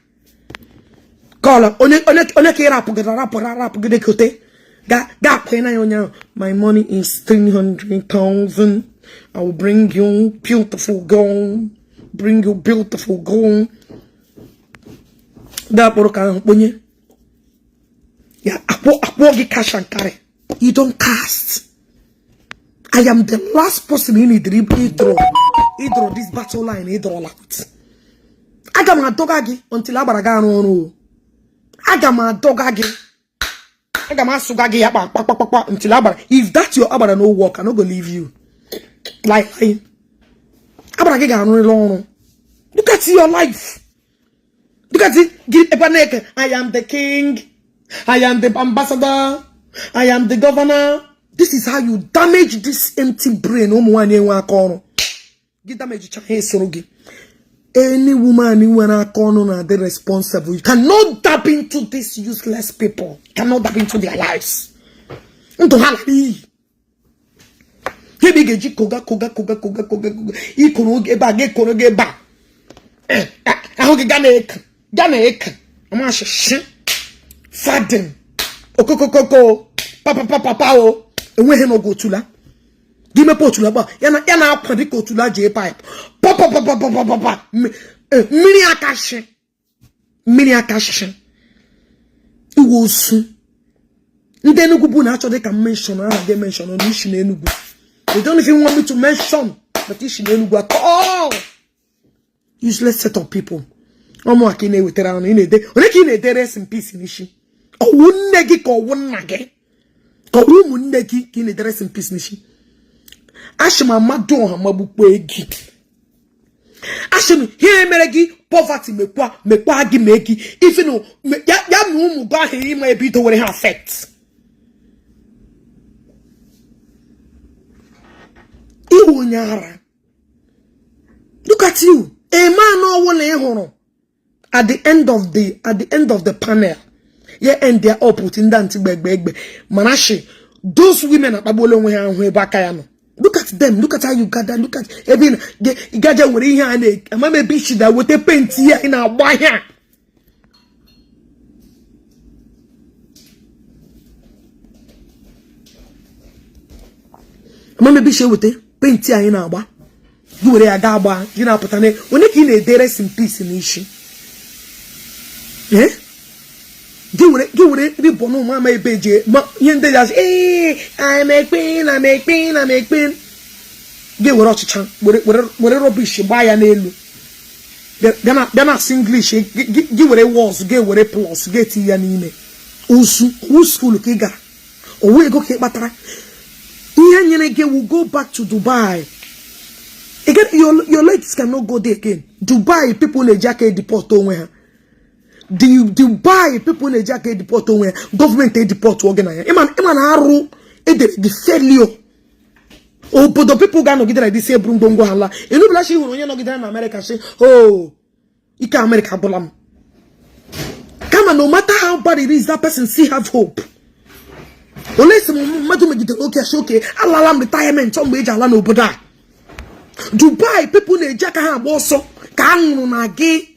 kọla onye onye onye ka ị rapụgide rapụ rapụgide kote ga ga akpụ na ya onye ahụ. My money is 300,000. I will bring you beautiful girl, bring you beautiful girl. Ga akpụrụ ka ahụ kponye ya akpọ akpọ gị cash and carry. You don't cast. I am the last person you need to draw ịdraw this battle line ịdraw out. Aga m adọga gị until agbara gị arụ ọrụ o. Aga m adọga gị, aga m asụga gị ya kpa kpa kpa kpa until agbara. If that your agbara no work, I no go leave you. Like agbara gị ga-arụrịrị ọrụ. Look at your life. Look at it. Gị ebe na-eke I am the king, I am the ambassador, I am the governor. This is how you damage this empty brain. Ụmụ nwaanyị enwe aka ọrụ gị damage cha ha esoro gị. Any woman nwere aka ọnụ na-adị responsible. You cannot tap into these useless people. You cannot tap into their lives. Ndụ ha lara n'iyi. Ebe ị ga-eji koga koga koga koga koga koga ikoro ebe a ga-ekoro gị ebe a ahụ gị ga na-eke ga na-eke amashishi fadin okokokoko papapapapa o enweghị n'oge otula gị mepe otula gba ya na ya na-akwa dịka otula jee pipe papapapapapapa mmiri akashi mmiri akashi iwe osu ndị Enugu bụ na-achọ dị ka mention aha gị mention na isi na Enugu. They don't even want me to mention that isi na Enugu at all. Useless set of people. Ọmụ aka ị na-ewetara ọnụ ị na-ede onye ka ị na-ede rest in peace n'isi ọwụ nne gị ka ọwụ nna gị ka ọwụ ụmụnne gị ka ị na-ede rest in peace n'isi. Ashị m amadu ọha magbukpe gị. Ashị m ihe mere gị poverty mekwa mekwa gị mee gị even ya ya na ụmụ gị ahụ ịma ebe idowere ha affect. Iwe onye ara. Look at you. A man ọwụla ị hụrụ at the end of the at the end of the panel ya end there up with ndị ntị gbegbe egbe mana shi those women akpagbuola onwe ha ahụ ebe aka ya nọ. Look at them. Look at how you gather. Look at ebe ị gaje nwere ihe a na ama ebe isi da weta penti ya ị na-agba ihe a. Ama ebe isi eweta penti anyị na-agba gị were ya gaa gbaa gị na-apụta na onye ka ị na-ede rest in peace n'isi gị were ribbon ụmụ ama ebe eji ihe ndị ya ee I'm a queen, I'm a queen, I'm a queen. Gị were ọchịcha were rubbish gbaa ya n'elu bịa na asụ English gị were words gị were plus gị eti ya n'ime ozu owu school ka ị gara owu ego ka ị kpatara ihe nyere gị will go back to Dubai again. Your legs cannot go there again. Dubai people na-eji aka edeport onwe ha. The Dubai people na-eji aka edeport onwe ha. Gọọmenti edeport oge na ya ịma na arụ edere the failure obodo people ga-anọgidere dị si eburu ngwongwo ha laa. Enubela chi hụrụ onye nọgidere na Amerịka sị oh ike Amerịka agwụla m. Kama Kama no matter how bad it is, that person still have hope. Ole si mmadụ megidere oke asị oke alala m retirement mgbe eji ala n'obodo a. Dubai people na-eji aka ha agba ọsọ ka a nwụrụ na gị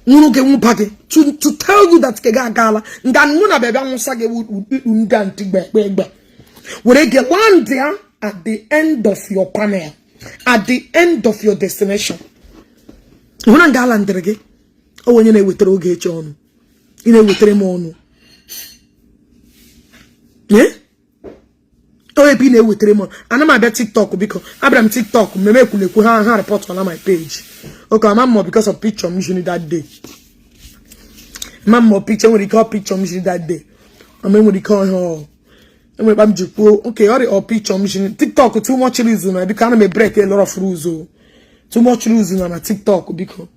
nwụrụ gị nwụba gị to tell you that ke gị agaala nga mụ na bịa nwụsa gị ikpu ndị a ntị gbe egbe were gị land ya at the end of your panel, at the end of your destination. Hụ na nga ala ndịrị gị ọ onye na-ewetara Ogechi ọnụ ị na-ewetara m ọnụ o ebe ị na-ewetara m ana m abịa TikTok biko abịara m TikTok mmemme ekwulekwu ha ha report na my page. Okay, ama mmụọ because of picture m jiri that day. Ma mmụọ picture nwere ike ọ picture m jiri that day. Ama enwere ike ọhụụ enwere kpa m ji kwuo okay ọ ọ picture m jiri TikTok too much rules na biko ana m break a lot of rules o too much rules na TikTok biko.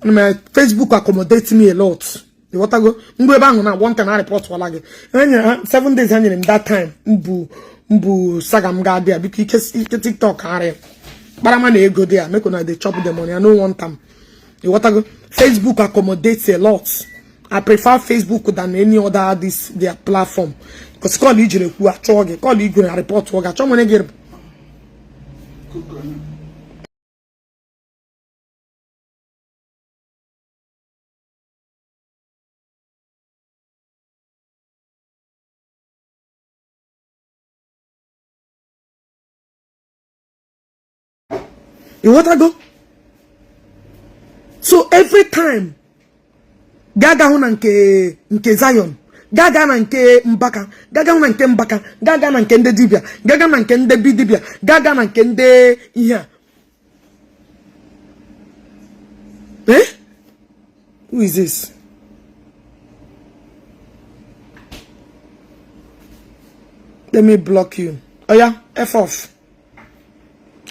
Ana m Facebook accommodate me a lot. Ịghọtago mgbe ebe ahụ na one time a report wala gị enyere ha 7 days ha nyere m that time mbụ saga m ga-adị ya biko ike TikTok arịa kparama na ego dị ya make una dey chop the money I no want am. Ịghọtago Facebook accommodates a lot. I prefer Facebook than any other this their platform because call ijere kwu achọ gị call igwe na report gị achọ nwere gị. Ịghọtago so every time gaga hụ na nke Zion, gaga na nke Mbaka, gaga hụ na nke Mbaka, gaga na nke ndị dibịa, gaga na nke ndị bi dibịa, gaga na nke ndị ihe a. Eh? Who is this? Let me block you. Oh yeah, F off.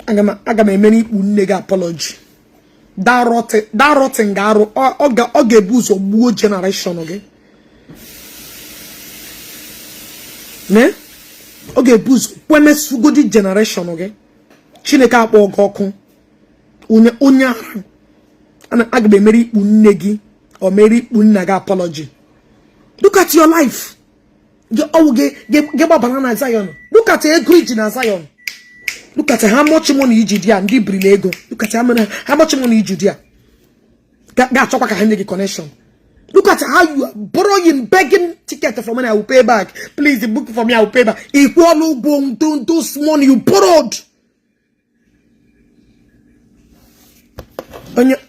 Aga m emere ikpu nne gị apology. That rotten ga-arụ ọ ga-ebu ụzọ gbuo generation gị. Ne? Ọ ga-ebu ụzọ kwemesugodi generation gị. Chineke akpọ gị ọkụ. Onye ara aga m emere ikpu nne gị ọ mere ikpu nna gị apology. Look at your life. Ọwụ gị gbabara na Zion. Look at ego iji na Zion. Look at how much money iji dị ya ndị birila ego. Look at how much money iji dị ya. Ga-achọkwa ka ha nye gị connection. Look at how you are borrowing, begging ticket for money I will pay back. Please book for me, I will pay back. Ịkwụọla ụgwọ those money you borrowed.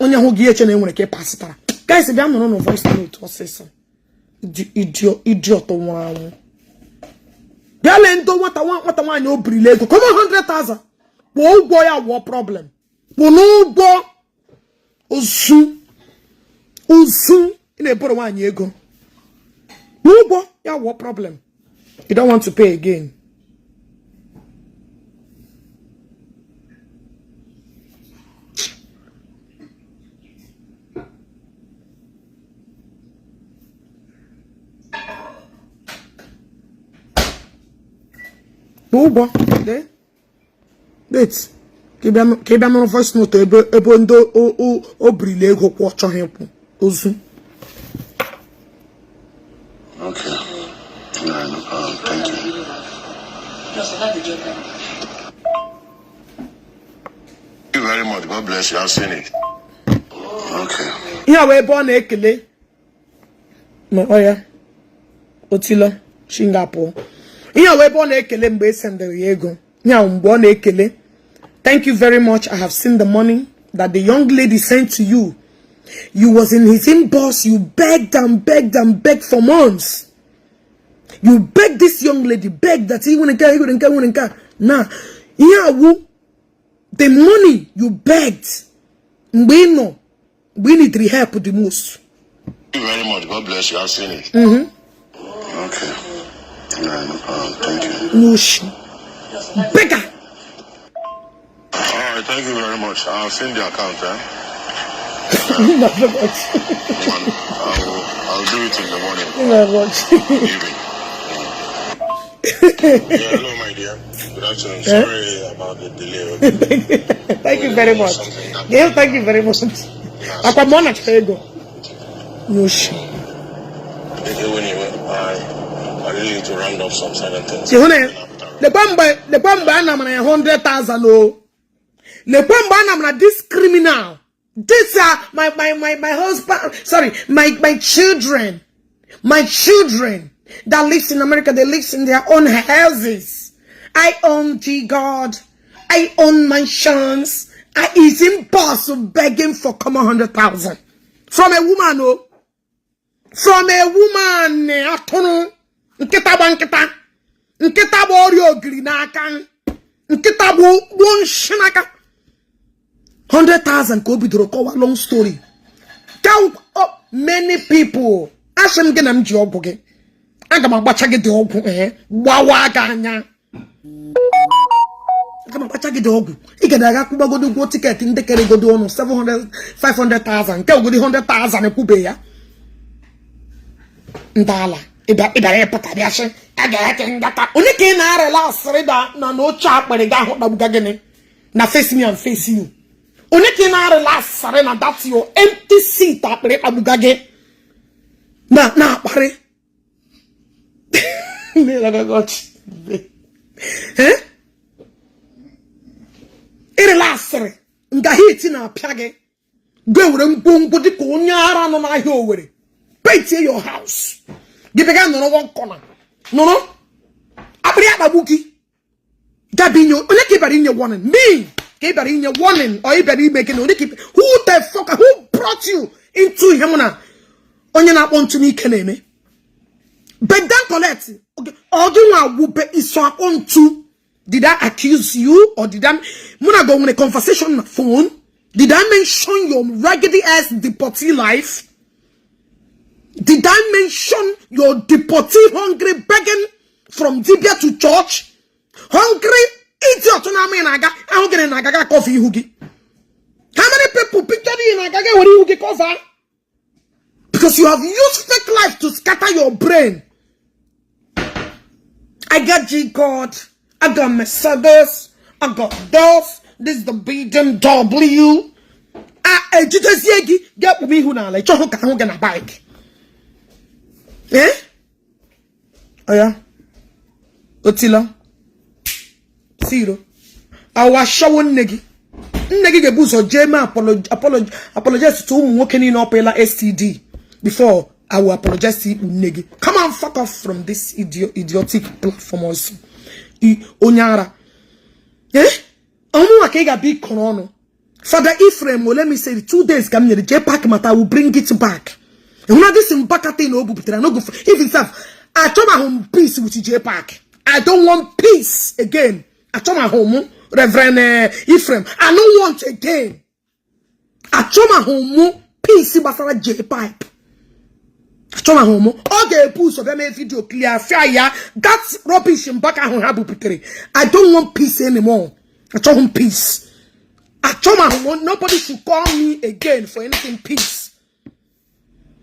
Onye hụ gị eche na enwere ka ị pasịtara. Guys, bịa nụrụ na voice note ọsịsọ. Idiot nwụrụ anwụ. Bịa lee ndị nwata nwaanyị o birila ego. Come on, 100,000. Kwụọ ụgwọ ya wụọ problem. Kwụọ n'ụgwọ ozu ị na-eboro nwaanyị ego. Kwụọ ụgwọ ya wụọ problem. You don't want to pay again. Ụgwọ date ka ị bịa nụrụ voice note ebe ndị o birila ego kwụ ọ chọghị ịkwụ ozu. Okay. No problem. Thank you. Thank you very much. God bless you. I've seen it. Okay. Ihe a wee ebe ọ na-ekele ma ọ ya otilo Singapore. Ihe a wee ebe ọ na-ekele mgbe e sendịrị ya ego. Ihe a mgbe ọ na-ekele. Thank you very much. I have seen the money that the young lady sent to you. You was in his inbox. You begged and begged and begged for months. You begged this young lady, begged that he wouldn't care, he wouldn't care, he wouldn't care. Now, here the money you begged, we know we need the help the most. Thank you very much. God bless you. I've seen it. Okay. No problem. Thank you. No, beggar. All right. Thank you very much. I've seen the account. Eh? I'll do it in the morning. Evening. Yeah, hello, my dear. Good afternoon. Sorry about the delay. Okay. Thank you very much. Yeah, thank you very much. Akwa mona ego. Yoshi. Really need to round up some certain things. Ịhụ na ya? Lekwa mgbe a namara ya 100,000 o. Lekwa mgbe a namara this criminal, this my husband, sorry, my children, my children that lives in America. They lives in their own houses. I own G God, I own mansions. I is impossible begging for common 100,000 from a woman, oh, from a woman. Atụrụ nkịta gba nkịta, nkịta gba ọrịa ogiri n'aka, nkịta gbuo gbuo nshi n'aka. 100,000 ka o bidoro kọwa long story. Ka oh, many people, asị m gị na m ji ọgwụ gị, aga m agbacha gị dị ọgwụ, ee, gbawa gị anya. Aga m agbacha gị dị ọgwụ. Ị ga aga kwụgbagodo ụgwọ ticket ndị kere godo ọnụ 700 500,000 nke ogodi 100,000 ekwube ya. Ndị ala ịbịara ịpụta bịa sị a ga-eke ngata onye ka ị na-arịla asịrị na n'oche akpịrị gị ahụ kpagbuga gịnị na face me and face you. Onye ka ị na-arịla asịrị na that your empty seat akpịrị kpagbuga gị na na-akparị? Eh? Ịrịla asịrị nga hit na-apịa gị ga were ngwongwo dịka onye ara nọ n'ahịa Owere paintie your house. Gị bịa nọrọ one corner, nọrọ akpịrị akpagbu gị gabi inye onye ka ị bịara inye warning? Me ka ị bịara inye warning or ị bịara ime gịnị? Onye ka who the fuck, who brought you into ihe mụ na onye na-akpọ ntụ n'ike na-eme? But then collect ọ gị nwa wube iso akpọ ntu. Did I accuse you or did I, mụ na gị nwere conversation na phone? Did I mention your raggedy ass deportee life? Did I mention your deportee hungry begging from dibia to church? Hungry idiot na-ama ị na-aga ahụ gịnị na-aga ga cover ihu gị. How many people picture you na-aga ga were ihu gị cover? Because you have used fake life to scatter your brain. I got G God. I got Mercedes. I got this. This is the BMW. A ejidezie gị ga-ekpube ihu n'ala, ị chọghị ka ahụ gị na bike. Eh? Oya. Otilo. Siro. Awa shawo nne gị. Nne gị ga-ebu ụzọ jee mee apologize to ụmụ nwoke niile ọpụla STD before I will apologize to ikpu nne gị. Come on, fuck off from this idiotic platform also. Onye ara. Eh? Ọmụnwa ka ị ga-abịa ịkọrọ ọnụ. Father Ephraim, well, let me say, 2 days ka m nyere jee pack mata, I will bring it back. Ịhụna this Mbaka thing o buputere no go even self. Achọmahụ m peace with J Park. I don't want peace again. Achọmahụ m Reverend Ephraim. I don't want again. Achọmahụ m peace gbasara J Pipe. Achọmahụ m ọ ga-ebu ụzọ bịa mee video clear fia ya that rubbish Mbaka ahụ ha buputere. I don't want peace anymore. Achọghị m peace. Achọmahụ m, nobody should call me again for anything peace.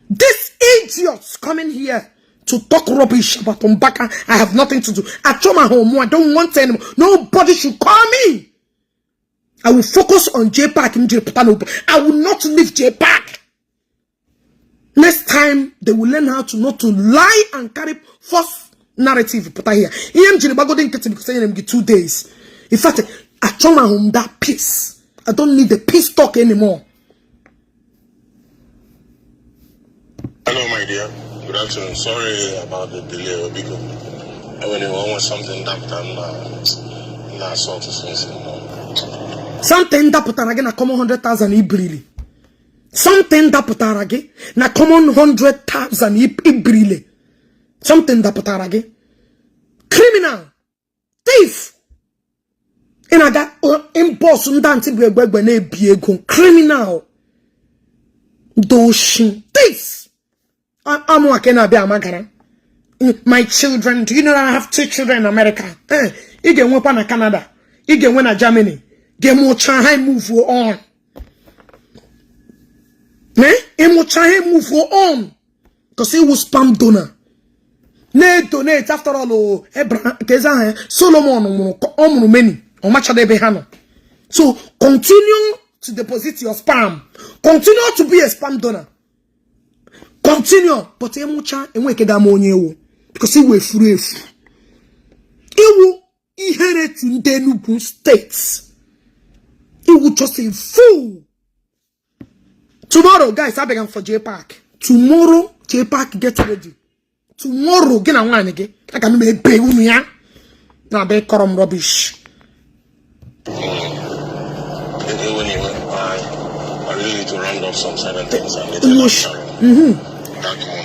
These idiots coming here to talk rubbish about Mbaka, I have nothing to do. Achọmahụ m, I don't want anymore. Nobody should call me. I will focus on J Park. I will not leave J Park. Next time, they will learn how to not to lie and carry false narrative. Pụta here. Ihe m jiri gbagodi nkịtị because enyere m gị 2 days. In fact, achọmahụ m that peace. I don't need the peace talk anymore. Hello, my dear. Good afternoon. Sorry about the delay, Biko. I really want something that I'm not sort of since. Something dapụtara gị na common 100,000 ibirili. Something dapụtara gị na common 100,000 ibirile. Something dapụtara gị. Criminal. Thief. Ị na-aga inbox ndị antị bụ egbe egbe na-ebi ego. Criminal. Doshi. Thieves. Amụ aka ị na-abịa amagara. My children, do you know that I have two children in America? Eh, ị ga-enwekwa na Canada. Ị ga-enwe na Germany. Ga-emụcha ha move on. Eh? Ịmụcha ha move on. Because he was sperm donor. Na-donate after all, oh, Abraham, ka eze aha ya, Solomon mụrụ, ọ mụrụ many. Ọ machado ebe ha nọ. So continue to deposit your sperm. Continue to be a sperm donor. Continue. But ịmụcha enwe ike ga-ama onye ewu. Because iwu efuru efu. Iwu ihere to ndị Enugu State. Iwu just a fool. Tomorrow, guys, abịaghị for J Park. Tomorrow, J Park, get ready. Tomorrow, gị na nwaanyị gị, aga m ebe unu ya na-abịa ịkọrọ m rubbish. I really need to round up some certain things and later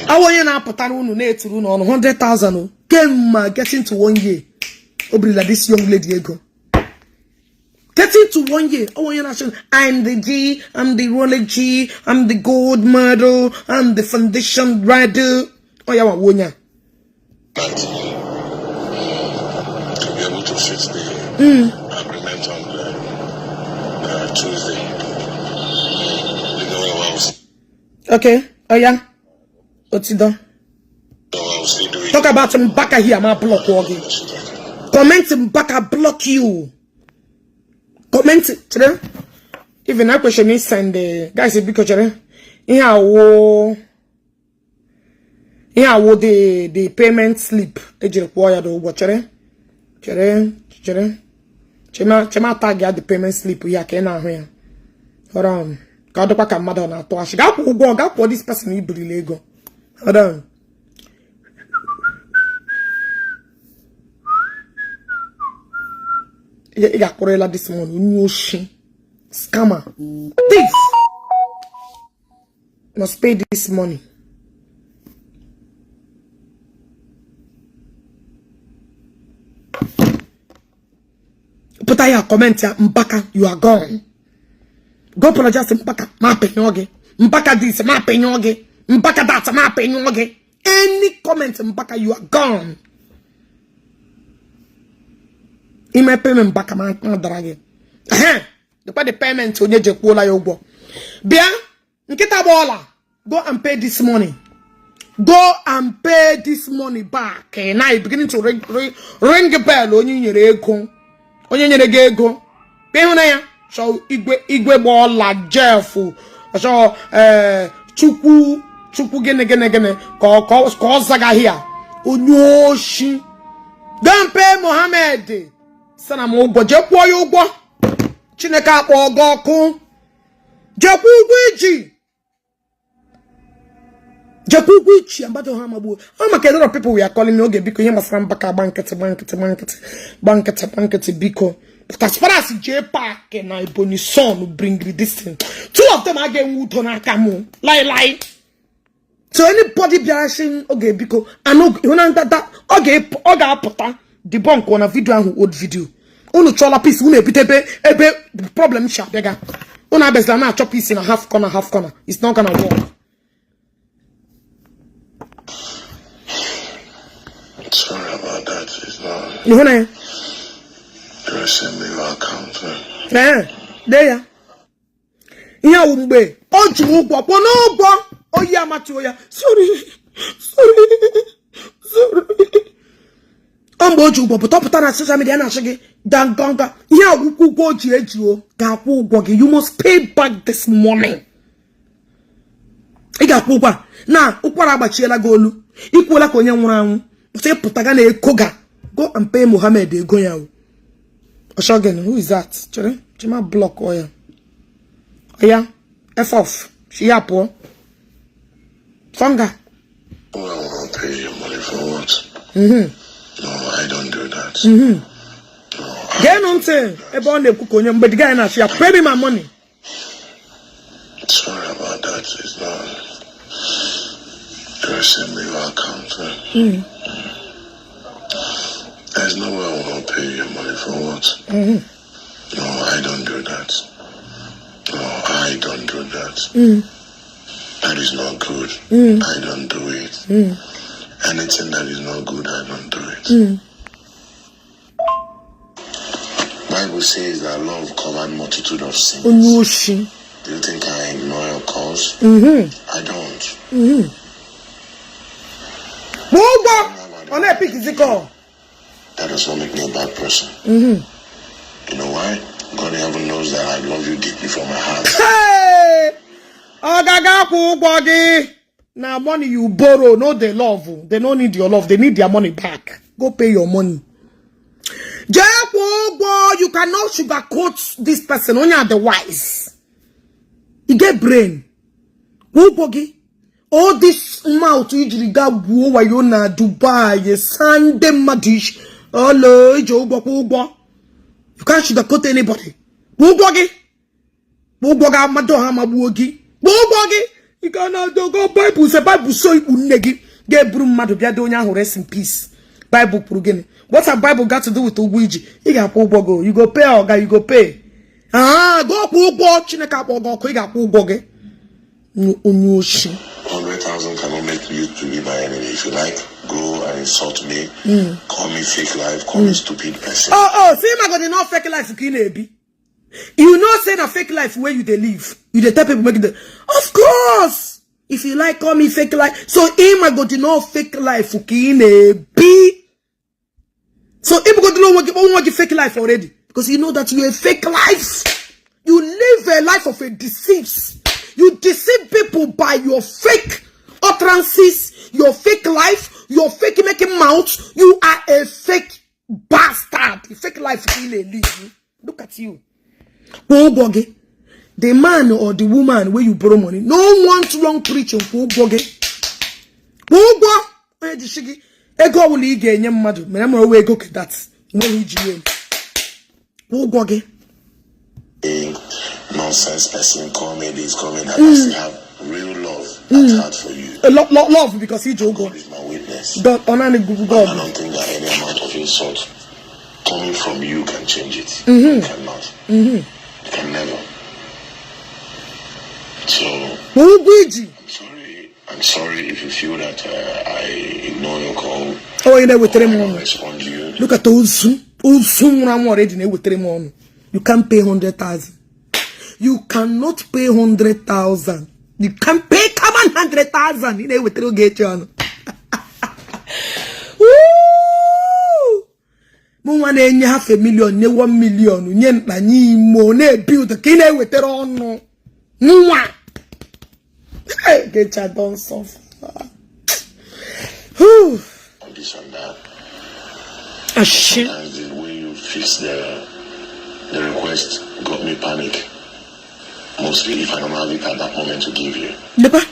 Awa onye na-apụtara unu na-eturu unu ọnụ 100,000 o kemma getting to one year o birila this young lady ego getting to one year oh onye na-achị I'm the G, I'm the roller G, I'm the gold medal, I'm the foundation rider. Ọ ya nwa onye a to be able to fix the agreement on the, Tuesday. You know what I was, Okay, oya otido I will still do it. Talk about Mbaka here, ma block gị. Comment Mbaka, block you. Comment chere. Even I question me send the guys, biko chere. Ihe awo ihe awo the payment slip ejiri kwụọ ya dị ụgwọ. Chere chere chere chema chema tag ya the payment slip ya ka ị na-ahụ ya. Hold on, ka ọ dịkwa ka mmadụ ọ na-atụ achị. Gaa kwụọ ụgwọ, gaa kwụọ this person ibirila ego. Hold on. Ị ga-akwụrịla this money, onye oshi, scammer, thief must pay this money. Pụta ya comment ya Mbaka, you are gone. Go apologize Mbaka, ma apịnyụọ gị. Mbaka this, ma apịnyụọ gị. Mbaka that, ma apịnyụọ gị. Any comment Mbaka, you are gone. Imepe m Mbaka ma dara gị. Dịkwa the payment onye jekwuola ya ụgwọ. Bịa nkịta gba ọla. Go and pay this money. Go and pay this money back. Now you're beginning to ring, ring, ring bell. Onye nyere ego. Onye nyere gị ego. Ịhụ na ya. So igwe igwe gba ọla Jeff. So Chukwu Chukwu gịnị gịnị gịnị ka ọ zagaghị ya. Onye oshi. Go and pay Mohammed. Sana m ụgwọ. Jee kwụọ ya ụgwọ. Chineke akpọọ gị ọkụ. Jee kwụọ ụgwọ iji. Jekwa ụgwọ ichi mgbado ha magbuo ọ maka a lot of people we are calling me oge biko ihe gbasara Mbaka gba nkịtị gba nkịtị gba nkịtị gba nkịtị gba nkịtị biko. But as far as J Park na Ebonyi son bring this thing, two of them aga enwe udo n'aka mụ lai lai. So anybody bịara sị oge biko anụ hụ na ndada ọ ga-apụta debunk na video ahụ, old video. Unu chọọla peace, unu ebute ebe ebe problem si abịaga. Unu abịazila na-achọ peace na half corner, half corner. It's not gonna work. Sorry about that. It's not. Ịhụ na ya? You send me your account. Ee, dee ya. Ihe awụ mgbe o ji ụgwọ kwụọ n'ụgwọ oyi amatuo ya. Sorry, sorry, sorry. Ọ mgbe o ji ụgwọ pụta pụta na social media na-achị gị danganga. Ihe awụkwụ ụgwọ o ji eji o ga-akwụ ụgwọ gị. You must pay back this money. Ị ga-akwụ ụgwọ a na ụkwara agbachiela gị olu. Ikwuola ka onye nwụrụ anwụ. Pụta ịpụta ga na-ekoga. Go and pay Mohammed ego ya o. Oshogen, who is that? Chere, chema block ọ ya. Oya, F off. Shi ya pụọ. Funga. Well, I won't pay you money for what? No, I don't do that. No, I Geenụ ntị ebe ọ na-ekwu ka onye mgbe the guy na-achị ya pay me my money. Sorry about that. It's not. You send me your account. There's no way I won't pay you money for what? No, I don't do that. No, I don't do that. That is not good. I don't do it. Anything that is not good, I don't do it. Bible says that love covered multitude of sins. Onye oshi. Do you think I ignore your calls? I don't. Kwụọ ụgwọ. Ọ na-epikizi call. That does not make me a bad person. You know why? God in heaven knows that I love you deeply from my heart. Hey! Ọ gaga akwụ ụgwọ gị. Na money you borrow, no dey love. They no need your love. They need their money back. Go pay your money. Jee kwụọ ụgwọ. You cannot sugarcoat this person. Onye are the wise. You get brain. Kwụọ ụgwọ gị. All this mouth ijiri gaa gwuo wayo na Dubai, saa ndị mmadụ isi. Olo, iji ụgwọ kwụọ ụgwọ. You can't sugarcoat anybody. Kwụọ ụgwọ gị. Kwụọ ụgwọ gị amadụ ha magbuo gị. Kwụọ ụgwọ gị. Ị ga na dogo Bible sị Bible so ikpu nne gị ga-eburu mmadụ bịa dị onye ahụ rest in peace. Bible kwuru gịnị? What have Bible got to do with ụgwọ iji? Ị ga-akwụ ụgwọ gị. You go pay oga, you go pay. Ah, go kwụọ ụgwọ. Chineke akpọ gị ọkụ, ị ga-akwụ ụgwọ gị. Onye oshi. 100,000 cannot make you to be my enemy. If you like, go and insult me, call me fake life, call me stupid person. Oh, see, my God, not fake life ka ị na-ebi. You know, say na fake life where you dey live. You dey tell people make the. Of course, if you like, call me fake life. So, my God, no fake life ka ị na-ebi. So, if you go to fake life already, because you know that you're a fake life. You live a life of a deceit. You deceive people by your fake utterances, your fake life, your fake making mouth. You are a fake bastard. A fake life you live. Look at you. Kwụọ ụgwọ gị. The man or the woman where you borrow money, no want long preaching. Kwụọ ụgwọ gị. Kwụọ ụgwọ. Onye ji shi gị ego ọbụla ị ga-enye mmadụ mere mara owe ego kedat nweghị iji ya kwụọ ụgwọ gị. Nonsense person, call me this, call me that. I still have real love at heart for you. Love because iji ụgwọ. God is my witness. God, ọ naanị God. I don't think that any amount of insult coming from you can change it. You cannot. You can never. So Kwụọ ụgwọ iji. I'm sorry. I'm sorry if you feel that I ignore your call. Onye na-ewetara m I don't ọnụ. respond to you. Look at ozu. Ozu nwụrụ anwụ already na-ewetara m ọnụ. You can't pay 100,000. You cannot pay 100,000. You can't pay come on 100,000. Ị na-ewetara Ogechi ọnụ. Woo! Mụ nwa na-enye half a million, nye 1 million, nye mkpa, nye imo, na-ebuild ka ị na-ewetara ọnụ. Nwa. Hey, Ogechi don suffer. Whew. This and that. Ashi. Sometimes the way you fix the request got me panic. Mostly if I don't have it at that moment to give you. Lekwa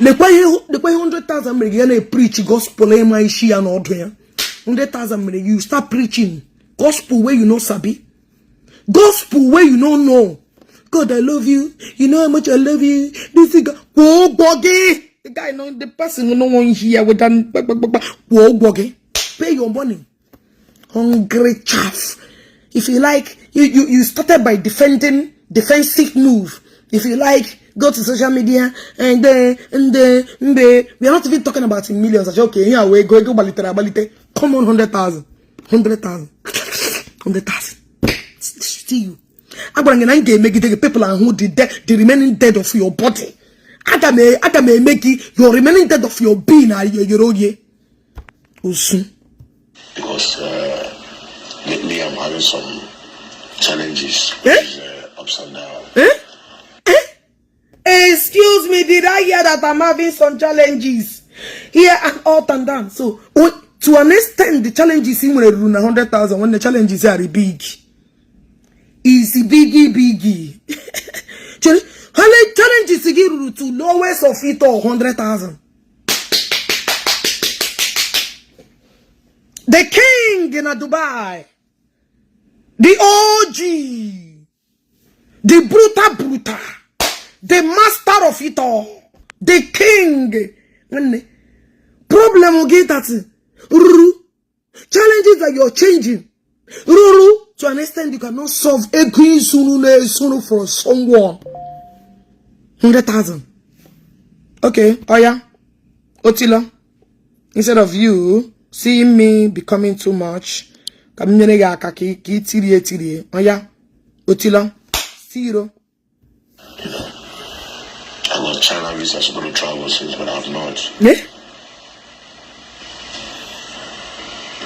lekwa ihe lekwa ihe 100,000 mere gị ya na-preach gospel ịma isi ya n'ọdụ ya. 100,000 mere you start preaching gospel where you no sabi, gospel where you no know. God, I love you. You know how much I love you. This is God. Kwụọ ụgwọ gị. The guy no, the person no one here with that. Kwụọ ụgwọ gị. Pay your money. Hungry chaff. If you like, you started by defending defensive move. If you like, go to social media and then and then we are not even talking about in millions. I say, okay, here we go, go balite balite. Come on, 100,000. 100,000. 100,000. See you. Agwara gị na m ga-emegide gị people ahụ the dead, the remaining dead of your body. Aga m aga m eme gị your remaining dead of your being na yere oye. Osu. Because lately I'm having some challenges. Eh? Which is, ups and downs. Eh? Eh? Excuse me, did I hear that I'm having some challenges here and up and down? So, oh, to an extent, the challenges in nwere ruru na 100,000 when the challenges are big. Is biggie biggie. Challenges gị ruru to lowest of it all 100,000. The king in Dubai, the OG, the brutal brutal, the master of it all, the king. Nwanne, problem gị that ruru challenges that you're changing ruru to an extent you cannot solve ego isuru na-esuru for someone 100,000. Okay, oya, Otilo, instead of you seeing me becoming too much, ka m nyere gị aka ka ị tirie tirie. Oya, Otilo, zero. I got China visa, supposed to travel since, but I've not. Eh?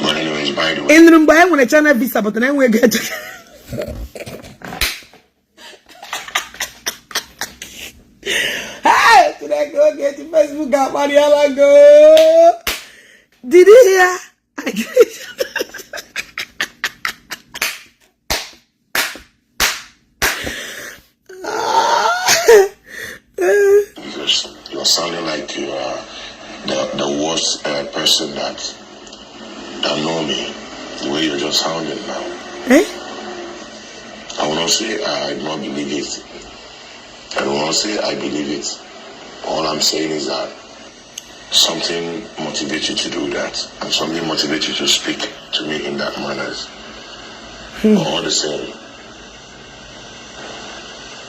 But anyways, by the way, Ị nụrụ mgbe anyị nwere China visa but na enweghị ego eje. Hey, Chineke Ogechi, Facebook akparịala go. Did you hear? I Because you're sounding like you are the worst person that know me. The way you're just sounding now. Eh? I will not say I do not believe it. I will not say I believe it. All I'm saying is that something motivates you to do that, and something motivates you to speak to me in that manner. But all the same,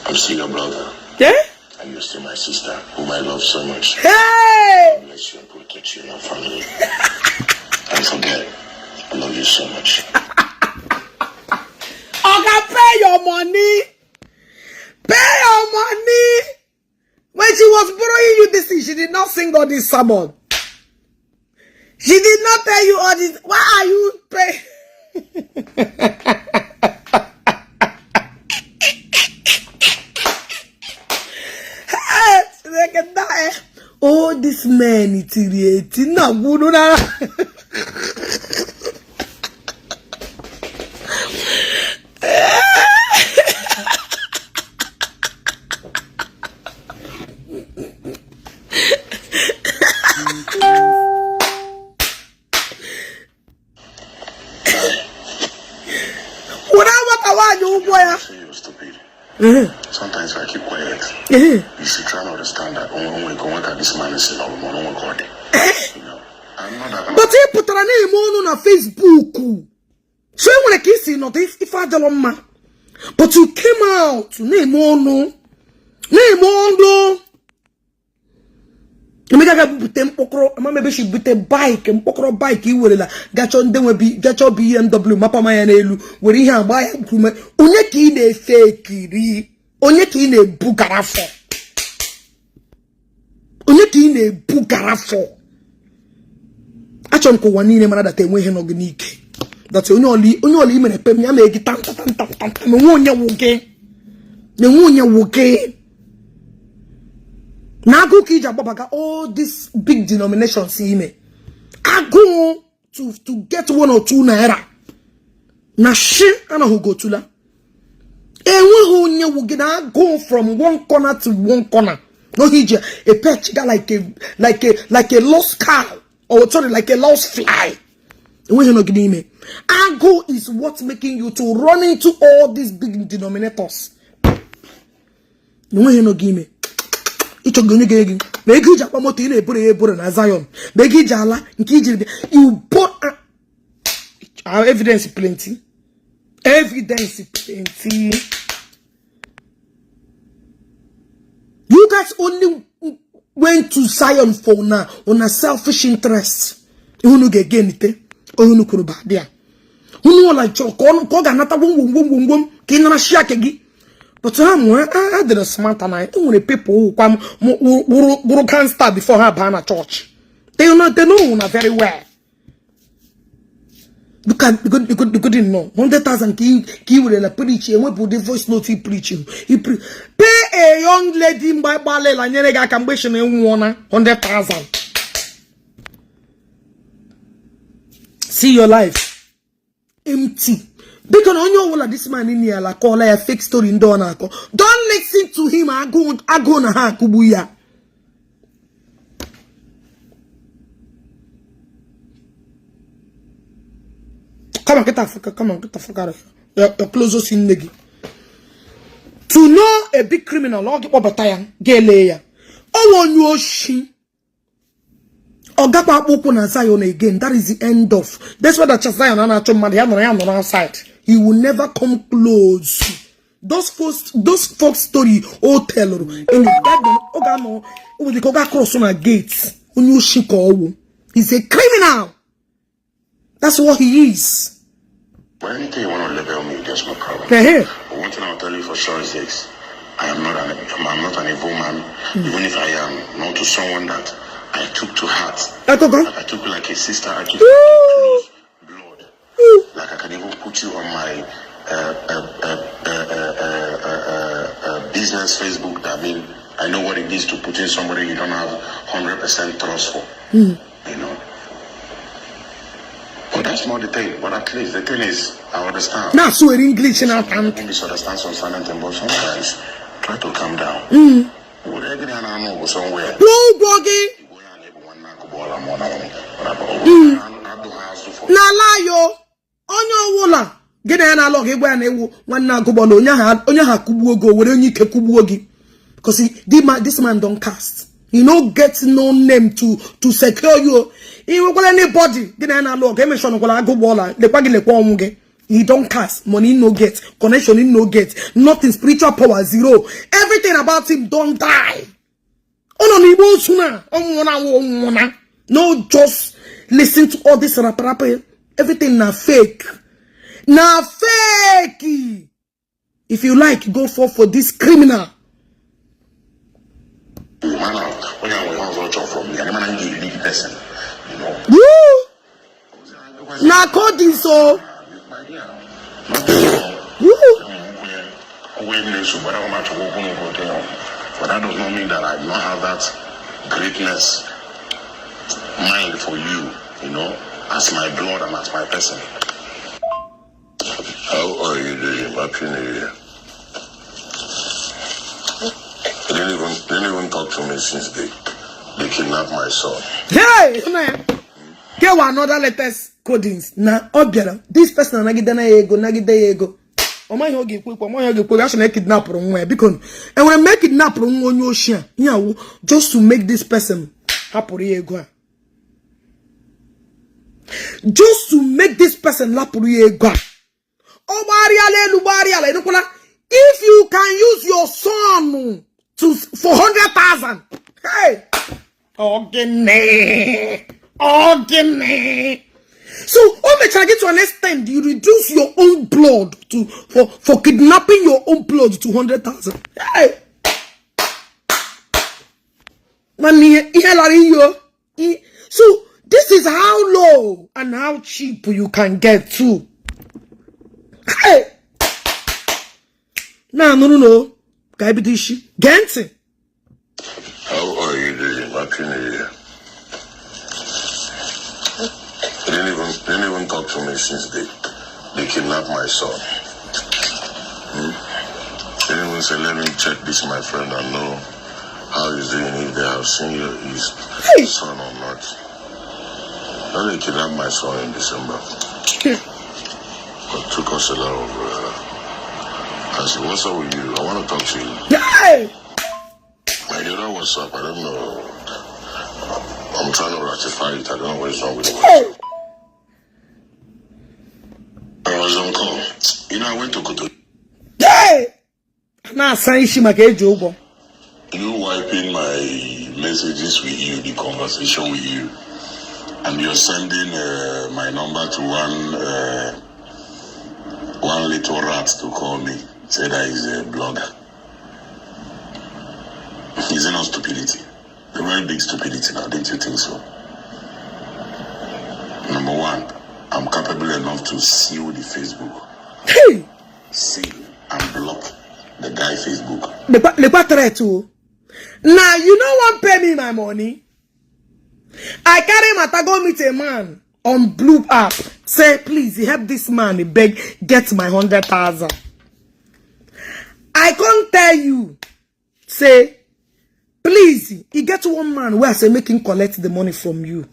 I'm still your brother. Yeah? And you're still my sister, whom I love so much. Hey! God bless you and protect you and your family. And forget, I love you so much. Oga, pay your money. Pay your money. When she was borrowing you this thing, she did not sing all this sermon. She did not tell you all this. Why are you paying? Oh, this man tiri eti na gwuru na. Were nwata nwaanyị ụgwọ ya. Say you're stupid. Sometimes if I keep quiet, you should try and understand that only go at this man is in God. You know, I'm not that But ị pụtara na-eme ọnụ na Facebook. So e nwere ka isi nọdụ ife adịrọ mma. But you came out na-eme ọnụ. Na-eme ọnụ. Emeka ga-ebupụta mkpọkọrọ amamebe shi bute bike mkpọkọrọ bike i werela gachọ ndị nwe gachọ BMW mapama ya n'elu were ihe agba ya nkume. Onye ka ị na-efe ekiri? Onye ka ị na-ebugara afọ? Onye ka ị na-ebugara afọ? Achọrọ m ka ụwa niile mara data enwe ihe nọ gị n'ike. Data onye ọla imere pem ya na-egi tam tam tam tam tam tam enwe onye wụ gị. Enwe onye wụ gị. Na agụụ ka iji agbabaga all these big denominations ime. Agụụ to get 1 or 2 naira. Na shi anaghị gotula. Enweghị onye wụ gị na agụụ from one corner to one corner. No ije a pet ga like a lost cow or sorry like a lost fly. Enweghị nọ gị n'ime. Agụụ is what making you to run into all these big denominators. Enweghị nọ gị ime. Ịchọghị onye ga-enye gị ma ego iji akpa moto ị na-eburu ya eburu na Zion ma ego iji ala nke ijiri bịa you bought evidence plenty. Evidence plenty. You guys only went to Zion for now on a selfish interest. Unu ga-ege nite unu kwuru ba dia. Unu ọla chọrọ ka ọ ga-anata gwom gwom gwom gwom ka ị nara shiake gị. But ha mụ ha dịrị smart na enwere people kwa wụrụ gangster before ha baa na church. They know na very well. Look at good no 100,000 ka ị were na preach enwepụ ụdị voice note i preach. Pay a young lady mgbe gbalịla nyere gị aka mgbe shi na ịnwụọ na 100,000. See your life empty. Biko na onye ọbụla this man in ya ala kọọla ya fake story ndị ọ na-akọ. Don't listen to him. Agụụ na ha akụgbu ya. Come on, get the fuck, come on, get the fuck out of here. Your closest in nigga. To know a big criminal, ọ gị kpọbata ya, ga-ele ya. Ọ onye oshi. Ọ gakwa akpụ ụkwụ na Zion again. That is the end of. That's why the Zion na-achọ mmadụ ya nọrọ outside. He will never come close. Those folks story o tellụrụ. In the garden, ọ ga-anọ, o nwere ike ọ ga-cross na gate. Onye oshi ka ọ wụ. He's a criminal. That's what he is. Well, anything you want to label me, there's no problem. Hey. But one thing I'll tell you for sure is this: I am not an evil man. Even if I am not to someone that I took to heart. Like I took like a sister. I took like a close blood. Like I can even put you on my business Facebook. I mean, I know what it is to put in somebody you don't have 100% trust for. But that's not the thing. But at least the thing is, I understand. Na-asụgheri English na-ata ntị. People misunderstand some certain things, but sometimes try to calm down. Were gị na anụ bụ somewhere. Kwụọ ụgwọ gị. Igbo ya na-ebu nwanne akụbọọla ma ọ na-adụ ha azụ for N'ala yo, onye ọwụla gị na ya na-alụ ọgụ, ịgwa ya na ewu nwanne agụgbọla onye ahụ, onye ahụ akụgbuo gị, o were onye ike kụgbuo gị, because this man don cast. He no get no name to secure you. Ị nwekwara anybody gị na ya na-alụ ọgụ, emeshọn agụgbọla, lekwa gị, lekwa ọnwụ gị. He don cast. Money no get, connection he no get, nothing, spiritual power zero, everything about him don die. Ọ nọ n'igbo osu na ọnwụna ọnwụna. No, just listen to all this rap. Everything na fake, na fake. If you like, go for this criminal. Man, onye ahụ ihe ọzọ chọrọ from me, and man ga lead person. Woo! Na coding so. Woo! But that does not mean that I do not have that greatness mind for you, as my blood and as my person. How are you doing? Happy New Year. They didn't even talk to me since they kidnapped my son. Hey, man. Get one another latest codings. Na ọ bịara this person anagide na ya ego, nagide ya ego. Ọ maghị ọ ga-ekwu ekwu, ọ maghị ọ ga-ekwu. Asị na ekidnapụrụ nwa ya. Biko, enwere m ekidnapụrụ nwa onye oshi a. Ihe awụ just to make this person hapụrụ ya ego a, just to make this person lapụrụ ya ego a. Ọ gbagharịala elu, gbagharịala enukwala. If you can use your son to for 100,000, hey, ogene ogene. So o mechara gị to an extent you reduce your own blood to for kidnapping your own blood to 100,000. Hey, nwanne, ihe ihe lara iyi o. So this is how low and how cheap you can get to. Hey, na-anụrụ no ka ebido isi gee ntị. How are you doing? Happy New Year. They didn't even talk to me since they kidnapped my son. They didn't even say, "Let me check this my friend and know how he's doing, if they have seen his Hey! Son or not." Then they kidnapped my son in December. But took us a lot of I said, "What's up with you? I want to talk to you." Hey! My other WhatsApp, I don't know. I'm trying to rectify it. I don't know what is wrong with it. Hey! I was on call. I went to Koto. Hey! Na-asa isi maka eji ụgwọ. You wiping my messages with you, the conversation with you, and you're sending my number to one little rat to call me. Say that he's a blogger. Is it not stupidity? A very big stupidity now, didn't you think so? Number one, I'm capable enough to seal the Facebook. Hey! Seal and block the guy Facebook. Lekwa lekwa threat o. Na you no wan pay me my money. I carry matter go meet a man on Blue app. Say, "Please help this man beg get my 100,000." I can't tell you. Say, please, you get one man where I say make him collect the money from you.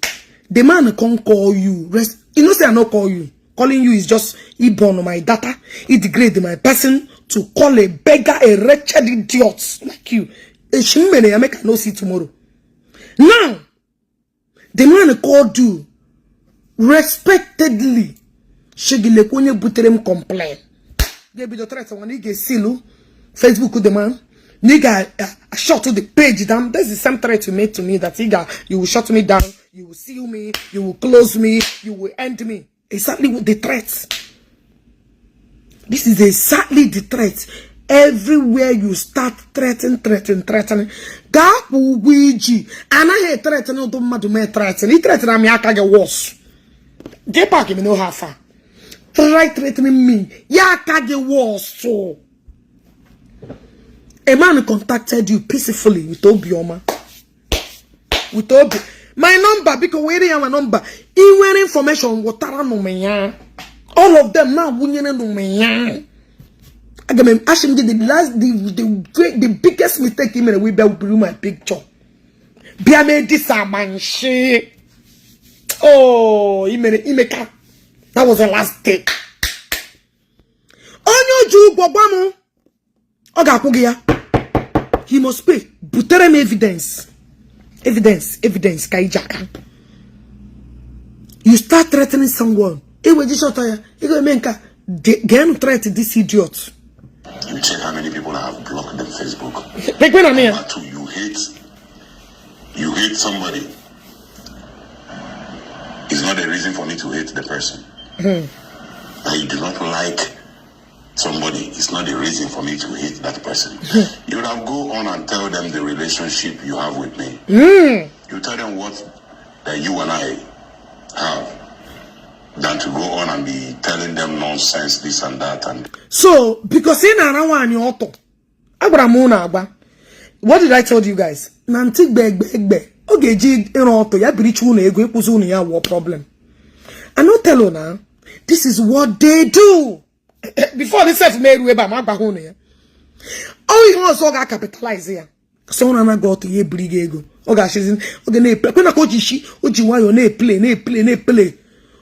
The man can't call you. Rest, you know, say I not call you. Calling you is just he burn my data, he degrade my person to call a beggar, a wretched idiot like you. Eshimene, I make I no see tomorrow. Now, the man called you respectedly. Shigile onye butere m complain. Ga-ebido threat nwana ị ga-esilu Facebook the man. Nigga, shut the page down. That's the same threat you made to me, that nigga, you will shut me down, you will seal me, you will close me, you will end me. Exactly what the threats. This is exactly the threat. Everywhere you start threatening, threatening, threatening. Gaa kwụ ụgwọ iji anaghị threaten ụdụ mmadụ mee threaten. Ị threaten am aka gị worse. J-Park me know how far. Try threatening me. Ya aka gị worse. A man contacted you peacefully with obiọma, with obi. My number, biko, were ya my number. Ị nwere information, wụtara nụ m ya. All of them na-awụnyere nụ m ya. Aga m asị m gị, the last, the great, the biggest mistake ị mere wee bịa buru my picture bịa mee disa amanshi. Oh, ị mere imeka. That was the last day. Onye o ji ụgwọ, gwa m, ọ ga-akwụ gị ya. He must pay. Butere m evidence, evidence, evidence ka iji aka. You start threatening someone, iweji shọta ya, ị ga-eme nka geenụ threat this idiot. You check how many people I have blocked on Facebook. Ekwe na ya. Number two, you hate somebody. It's not a reason for me to hate the person. That you do not like somebody is not a reason for me to hate that person. You would have go on and tell them the relationship you have with me. You tell them what that you and I have, than to go on and be telling them nonsense, this and that, and So because ị na-ara nwaanyị ọtọ, agwara m ụnụ agba. What did I tell you guys? Na ntị gbe egbe egbe ọ ga-eji ịrụ ọtọ ya biricha ụnụ ego ịkwụzi ụnụ ya wụọ problem. I no tell you na this is what they do. Before this self meru ebe a, ma agbaghị ụnụ ya. Ọ ihe ọzọ ọ ga-acapitalize ya sọ ụnụ anaghị ọtọ ya ebiri gị ego. Ọ ga-achịzi, ọ ga na-eple kwe na ka o ji shi o ji nwayọọ na-eplay, na-eplay, na-eplay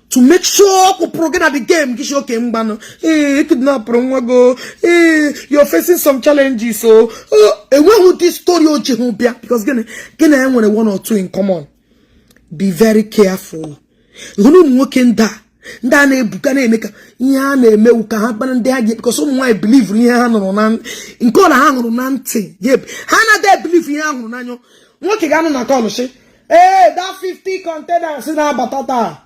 to make sure ọ kwụpụrụ gị na the game gị shi oke mgbanụ. Ee, kidnapụrụ nwa go. Ee, you're facing some challenges. So enweghị ụdị story o ji hụ bịa because gịnị gịnị e nwere one or two in common. Be very careful. Hụrụ ụmụ nwoke ndị a, ndị a na-ebuka na-eme ka ihe ha na-emewu ka ha kpara ndị ha ga, because ụmụ nwaanyị believe ihe ha nụrụ na nke ọ na ha hụrụ na ntị. Ha na-ada believe ihe ha hụrụ n'anya. Nwoke ga-anụ na call shi, ee, that 50 containers na-abata taa,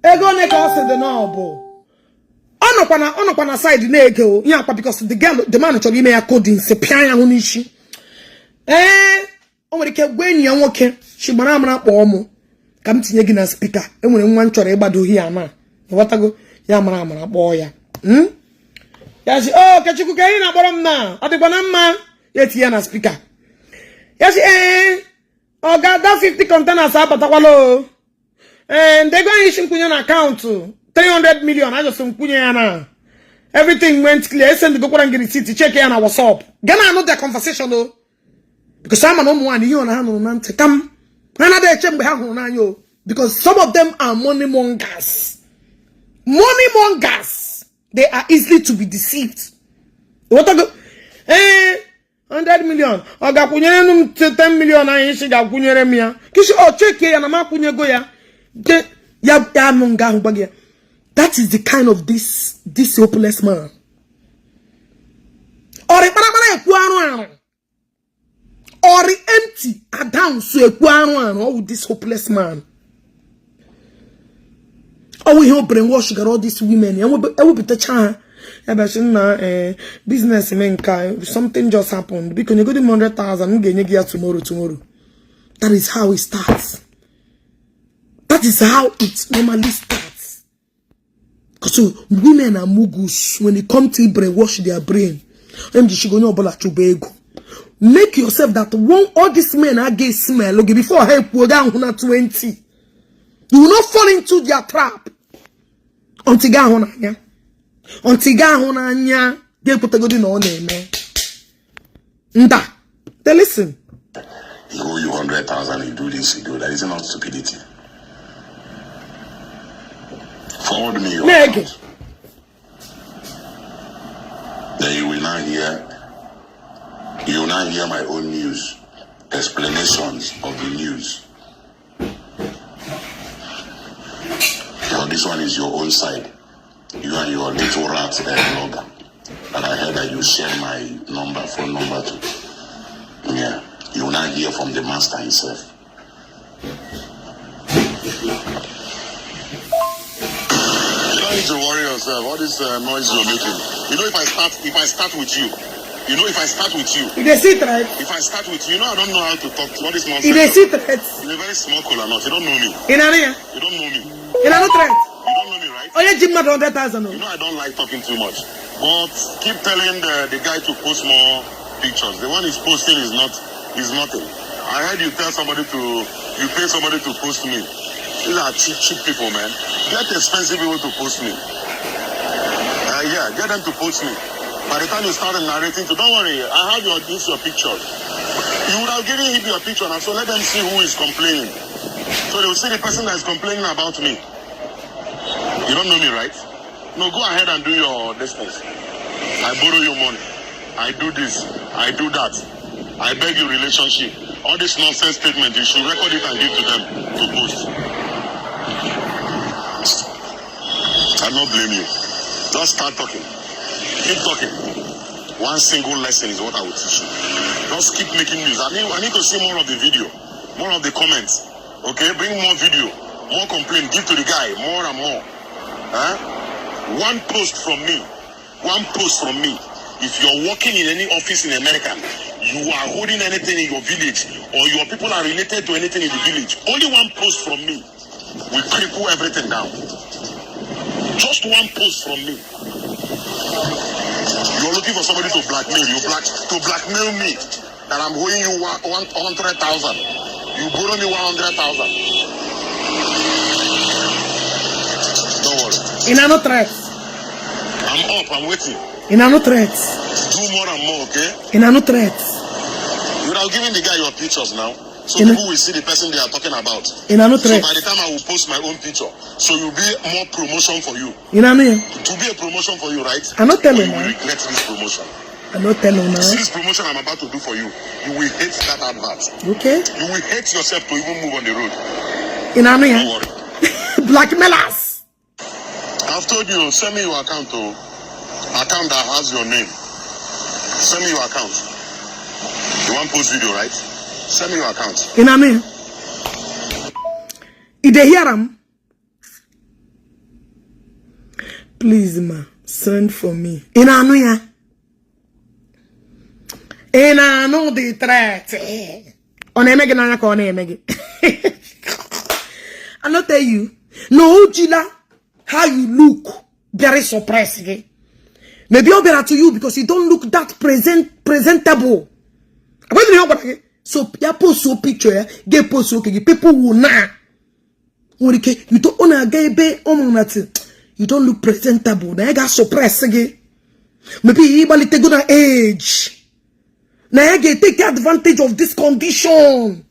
ego ole ka ọ sị dị na ọ bụ? Ọ nọkwa na side na-ege o ihe akwa because the girl, the man chọrọ ime ya coding si pịa ya ahụ n'isi. Ee, o nwere ike gwa enyi ya nwoke chi mara amara, kpọọ mụ ka m tinye gị na speaker, enwere nwa m chọrọ ịgbado ohi ya na ịghọtago ya. Mara amara kpọọ ya. Ya sị, o Okechukwu, ka anyị na-akpọrọ m na ọ dịkwa na mma. Ya etinye ya na speaker. Ya sị, ee, ọ ga-ada 50 containers abatakwala o. Ee, ndego anyị isi nkwụnye na account 300 million ajọsị nkwụnye ya na everything went clear. Esendigokwara gị receipt, check ya na WhatsApp. Ga na anụ their conversation o, because ama na ụmụ nwaanyị, ihe ọ na ha nụrụ na ntị kam ha anaghị eche mgbe ha hụrụ n'anya o, because some of them are money mongers, money mongers. They are easily to be deceived. Ịghọtago? Ee, 100 million, ọ ga-akwụnyere m 10 million anyị isi ga-akwụnyere m ya kisi ọ chekie ya na m akwụnyego ya. Ya ya anụ nga ahụ gwa gị ya. That is the kind of this hopeless man. Ọrị kparakpara ekwu arụ arụ, ọrị empty adown so ekwu arụ arụ. Ọwụ this hopeless man, ọwụ ihe o brainwash gara all these women. Ewepụtacha ha ebe sị nna, ee, business me nke a, something just happened, biko nyegodi m 100,000, m ga-enye gị ya tomorrow, tomorrow. That is how it starts. That is how it normally starts. So women are mugus when it come to brainwash their brain. Onye m ji chigo onye ọbụla chụba ego, make yourself that one. All these men aga smell gị before ha ekwuo gị ahụ na 20. You will not fall into their trap until gị ahụ n'anya, until gị ahụ n'anya ga-ekwetagodi na ọ na-eme nda. They listen. He owe you 100,000, you do this, you do that. Is it not stupidity? Forward me your Na-ege. account. Then you will now hear my own news, explanations of the news. Now this one is your own side. You and your little rat blogger. And I heard that you shared my number, phone number to. Yeah. You will now hear from the master himself. You don't need to worry yourself. All this noise you're making. You know, if I start with you, you know, if I start with you, You dey see threat? If I start with you, you know, I don't know how to talk to all this nonsense. You dey see threat? You're a very small kola nut. You don't know me. Ị na-anụ ya? You don't know me. Ị na-anụ threat? You don't know me, right? Onye ji mmadụ 100,000 o. You know I don't like talking too much. But keep telling the guy to post more pictures. The one he's posting is not is nothing. I heard you tell somebody to you pay somebody to post me. These are cheap, cheap people, man. Get expensive people to post me. Yeah, get them to post me. By the time you start narrating to, don't worry, I have your this your pictures. You would have given him your picture now, so let them see who is complaining. So they will see the person that is complaining about me. You don't know me, right? No, go ahead and do your distance. I borrow you money. I do this. I do that. I beg you relationship. All this nonsense statement, you should record it and give to them to post. I don't blame you. Just start talking. Keep talking. One single lesson is what I will teach you. Just keep making news. I need to see more of the video, more of the comments. Okay, bring more video, more complaint. Give to the guy more and more. Huh? One post from me. One post from me. If you're working in any office in America, you are holding anything in your village, or your people are related to anything in the village, only one post from me will cripple everything down. Just one post from me. You're looking for somebody to blackmail you, black to blackmail me that I'm owing you 100,000. You borrow me 100,000. Don't worry. Ị na-anụ threat? I'm up. I'm waiting. Ị na-anụ threat? Do more and more, okay? Ị na-anụ threat? You would have given the guy your pictures now. So people will see the person they are talking about. Ị na-anụ So threat? By the time I will post my own picture, so you'll be more promotion for you. Ị na-anụ ya? It will be a promotion for you, right? I'm not telling But you will you. Regret this promotion. I no tell una. See this promotion I'm about to do for you. You will hate that advert. Okay. You will hate yourself to even move on the road. Ị na-anụ ya? Don't worry. Blackmailers. I've told you, send me your account, oh. Account that has your name. Send me your account. You want post video, right? Send me your account. Ị na-anụ ya? Ị dey hear am? Please, ma, send for me. Ị na-anụ ya? Ị na-anụ the threat? Ọ na-eme gị n'anya ka ọ na-eme gị? I no tell you na o jila how you look bịara suppress gị. Maybe ọ bịara to you because you don't look that presentable. Agwaghị ihe ọ gwara gị. So ya post picture ya ga-epost oke gị, people will na nwere ike you don't, ọ na-aga ebe ụmụ na you don't look presentable na ya ga-suppress gị. Maybe ịgbalitego na age na ya ga-take advantage of this condition.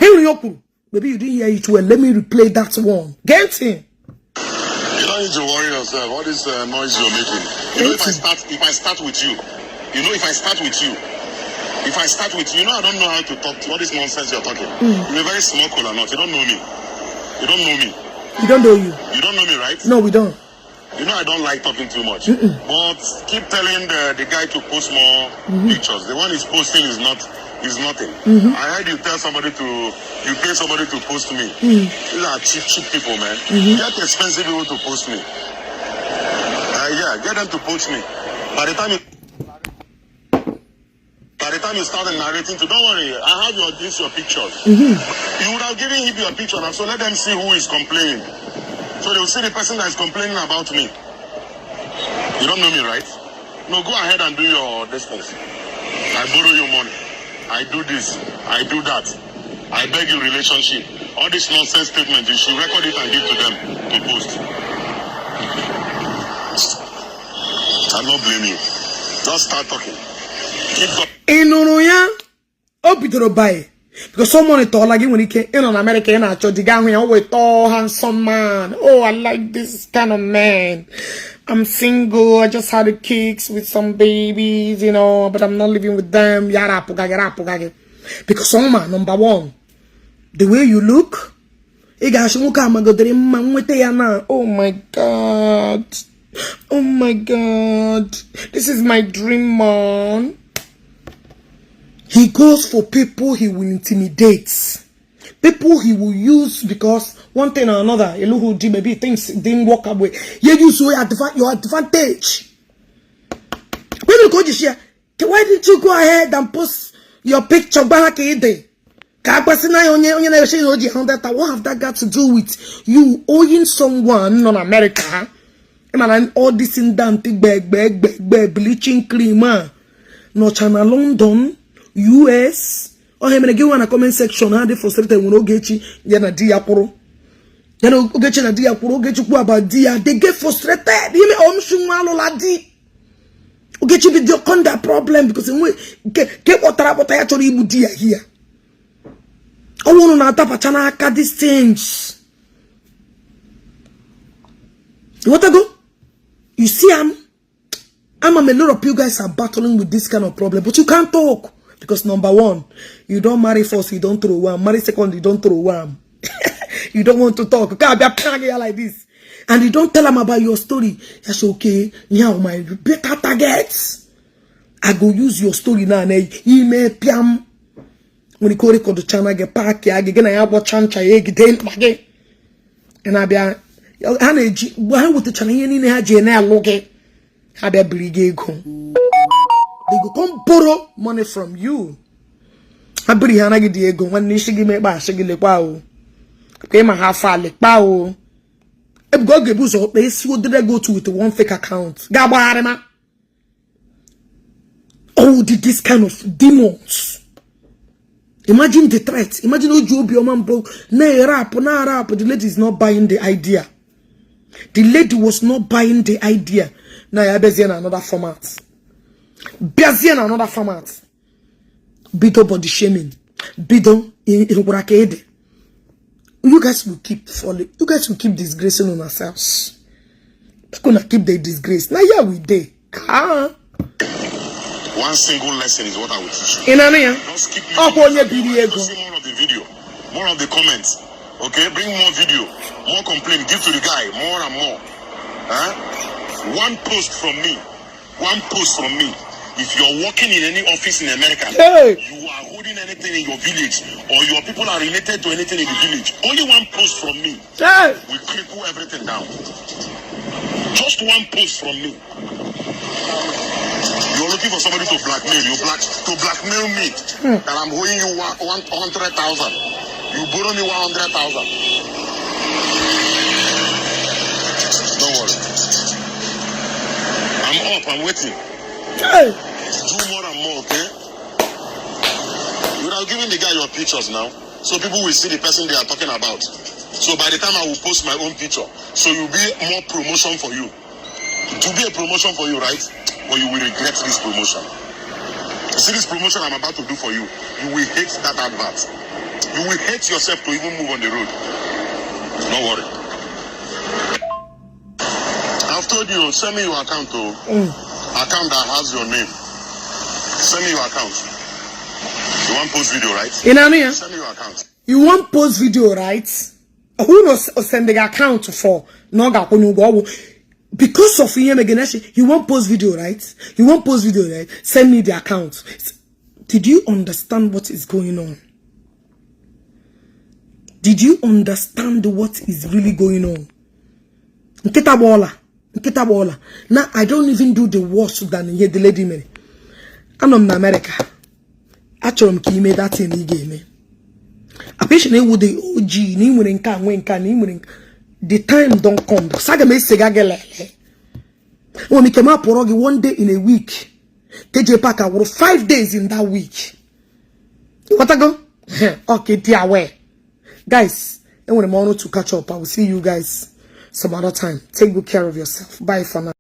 Enwere ihe o kwuru. Maybe you didn't hear it well. Let me replay that one. Gee ntị. You don't need to worry yourself. All this noise you're making. You know, if I start with you, you know, if I start with you, if I start with you, you know, I don't know how to talk to all this nonsense you're talking. You're a very small or not. You don't know me. You don't know me. We don't know you. You don't know me, right? No, we don't. You know I don't like talking too much. But keep telling the guy to post more pictures. The one he's posting is not is nothing. I heard you tell somebody to you pay somebody to post me. These are cheap, cheap people, man. Get expensive people to post me. Yeah, get them to post me. By the time you start narrating to, don't worry, I have your this your pictures. You would have given him your picture now, so let them see who is complaining. So they will see the person that is complaining about me. You don't know me, right? No, go ahead and do your distance. I borrow you money. I do this. I do that. I beg you relationship. All this nonsense statement, you should record it and give to them to post. I don't blame you. Just start talking. Keep talking. Ị nụrụ ya? O bidoro by because someone tọọla gị nwere ike ịnọ na America, ị na-achọ di gị, ahụ ya o wee tall handsome man. "Oh, I like this kind of man. I'm single. I just had a kids with some babies, but I'm not living with them." Ya rapụga gị, rapụga gị because ọma, number one, the way you look, ị ga-achị nwoke amagodere mma nweta ya na, "Oh my God, oh my God, this is my dream man." He goes for people he will intimidate, people he will use, because one thing or another, Eluhu di, maybe things didn't work out well. You use your advantage. Why didn't you go ahead and post your picture? Ka ka agbasị na onye onye na-eche na o ji 100. What have that got to do with you owing someone nọ na America? Mana all this ndantị gbegbe gbegbe bleaching cream a Nọcha na London, US. Ọha mere gị nwa na comment section, ha dị frustrated. Nwere Ogechi ya na di ya kwụrụ, ya na Ogechi na di ya kwụrụ. Ogechi kwu about di ya, they get frustrated. Ime ọmsụ nwa alụla di. Ogechi bido conda problem because enwe nke kpọtara akpọta ya chọrọ igbu di ya hia. Ọnwụ na-atapacha n'aka these things. You want to go? You see, I'm a lot of you guys are battling with this kind of problem, but you can't talk because, number one, you don't marry first, you don't throw one. Marry second, you don't throw one. You don't want to talk. Can't be like this, and you don't tell them about your story. That's okay. Yeah, my better targets. I go use your story now. And email piam. When you call record channel, get pack ya, get na ya gbọcha ncha ya egide mkpa gị. Ị na-abịa, ha na-eji mgbe ha wetachara ihe niile ha ji na-alụ gị, ha bịa biri gị ego. They go come borrow money from you. Ha biri, ha anaghị dị ego. Nwanne, isi gị mekpa asị gị lekwa o ka ịma ha afọ lekpa o. Ebuka ọ ga-ebu ụzọ kpa esi odere gị otu with one fake account ga-agbagharị ma all the this kind of demons. Imagine the threat. Imagine oji obiọma mbụ na-erapụ na-arapụ. The lady is not buying the idea. The lady was not buying the idea. Na ya bịazie na another format, bịazie na another format, bido body shaming, bido ịhụkwara ka ịdị. You guys will keep falling. You guys will keep disgracing on ourselves. We're gonna keep the disgrace na here we dey. Ah. One single lesson is what I will teach you. Ị na-anụ ya? Just keep Ọkwa onye biri ego. See more of the video, more of the comments. Okay, bring more video, more complaint. Give to the guy more and more. Huh? One post from me, one post from me. If you're working in any office in America, Hey! You are holding anything in your village, or your people are related to anything in the village, only one post from me Hey! Will cripple everything down. Just one post from me. You're looking for somebody to blackmail you, black to blackmail me that I'm owing you 100,000. You borrow me 100,000. Don't worry. I'm up. I'm waiting. Hey! Do more and more, okay? You would have given the guy your pictures now, so people will see the person they are talking about. So by the time I will post my own picture, so it will be more promotion for you. It will be a promotion for you, right? But you will regret this promotion. You see this promotion I'm about to do for you, you will hate that advert. You will hate yourself to even move on the road. Don't worry. I've told you, send me your account, oh. Account that has your name. Send me your account. You want post video, right? Ị na-anụ ya? Send me your account. You want post video, right? Who knows send the account for na ọ ga-akwụnye ụgwọ ọgwụ because of ihe megeneshi. You want post video, right? You want post video, right? Send me the account. Did you understand what is going on? Did you understand what is really going on? Nkịta gbọọla, nkịta gbọọla. Now I don't even do the worst than ihe the lady mere. Anọ m na America, achọrọ m ka ime that thing ị ga-eme. Akwa na ewu the OG na ị nwere nke a, nwee nke a, na ị nwere nke. The time don come because aga m esega gị lele. Enwere m ike ma pụrụ gị one day in a week. KJ Park awụrụ 5 days in that week. Ịghọtago? Okay, dị aware. Guys, enwere m ọrụ to catch up. I will see you guys some other time. Take good care of yourself. Bye for now.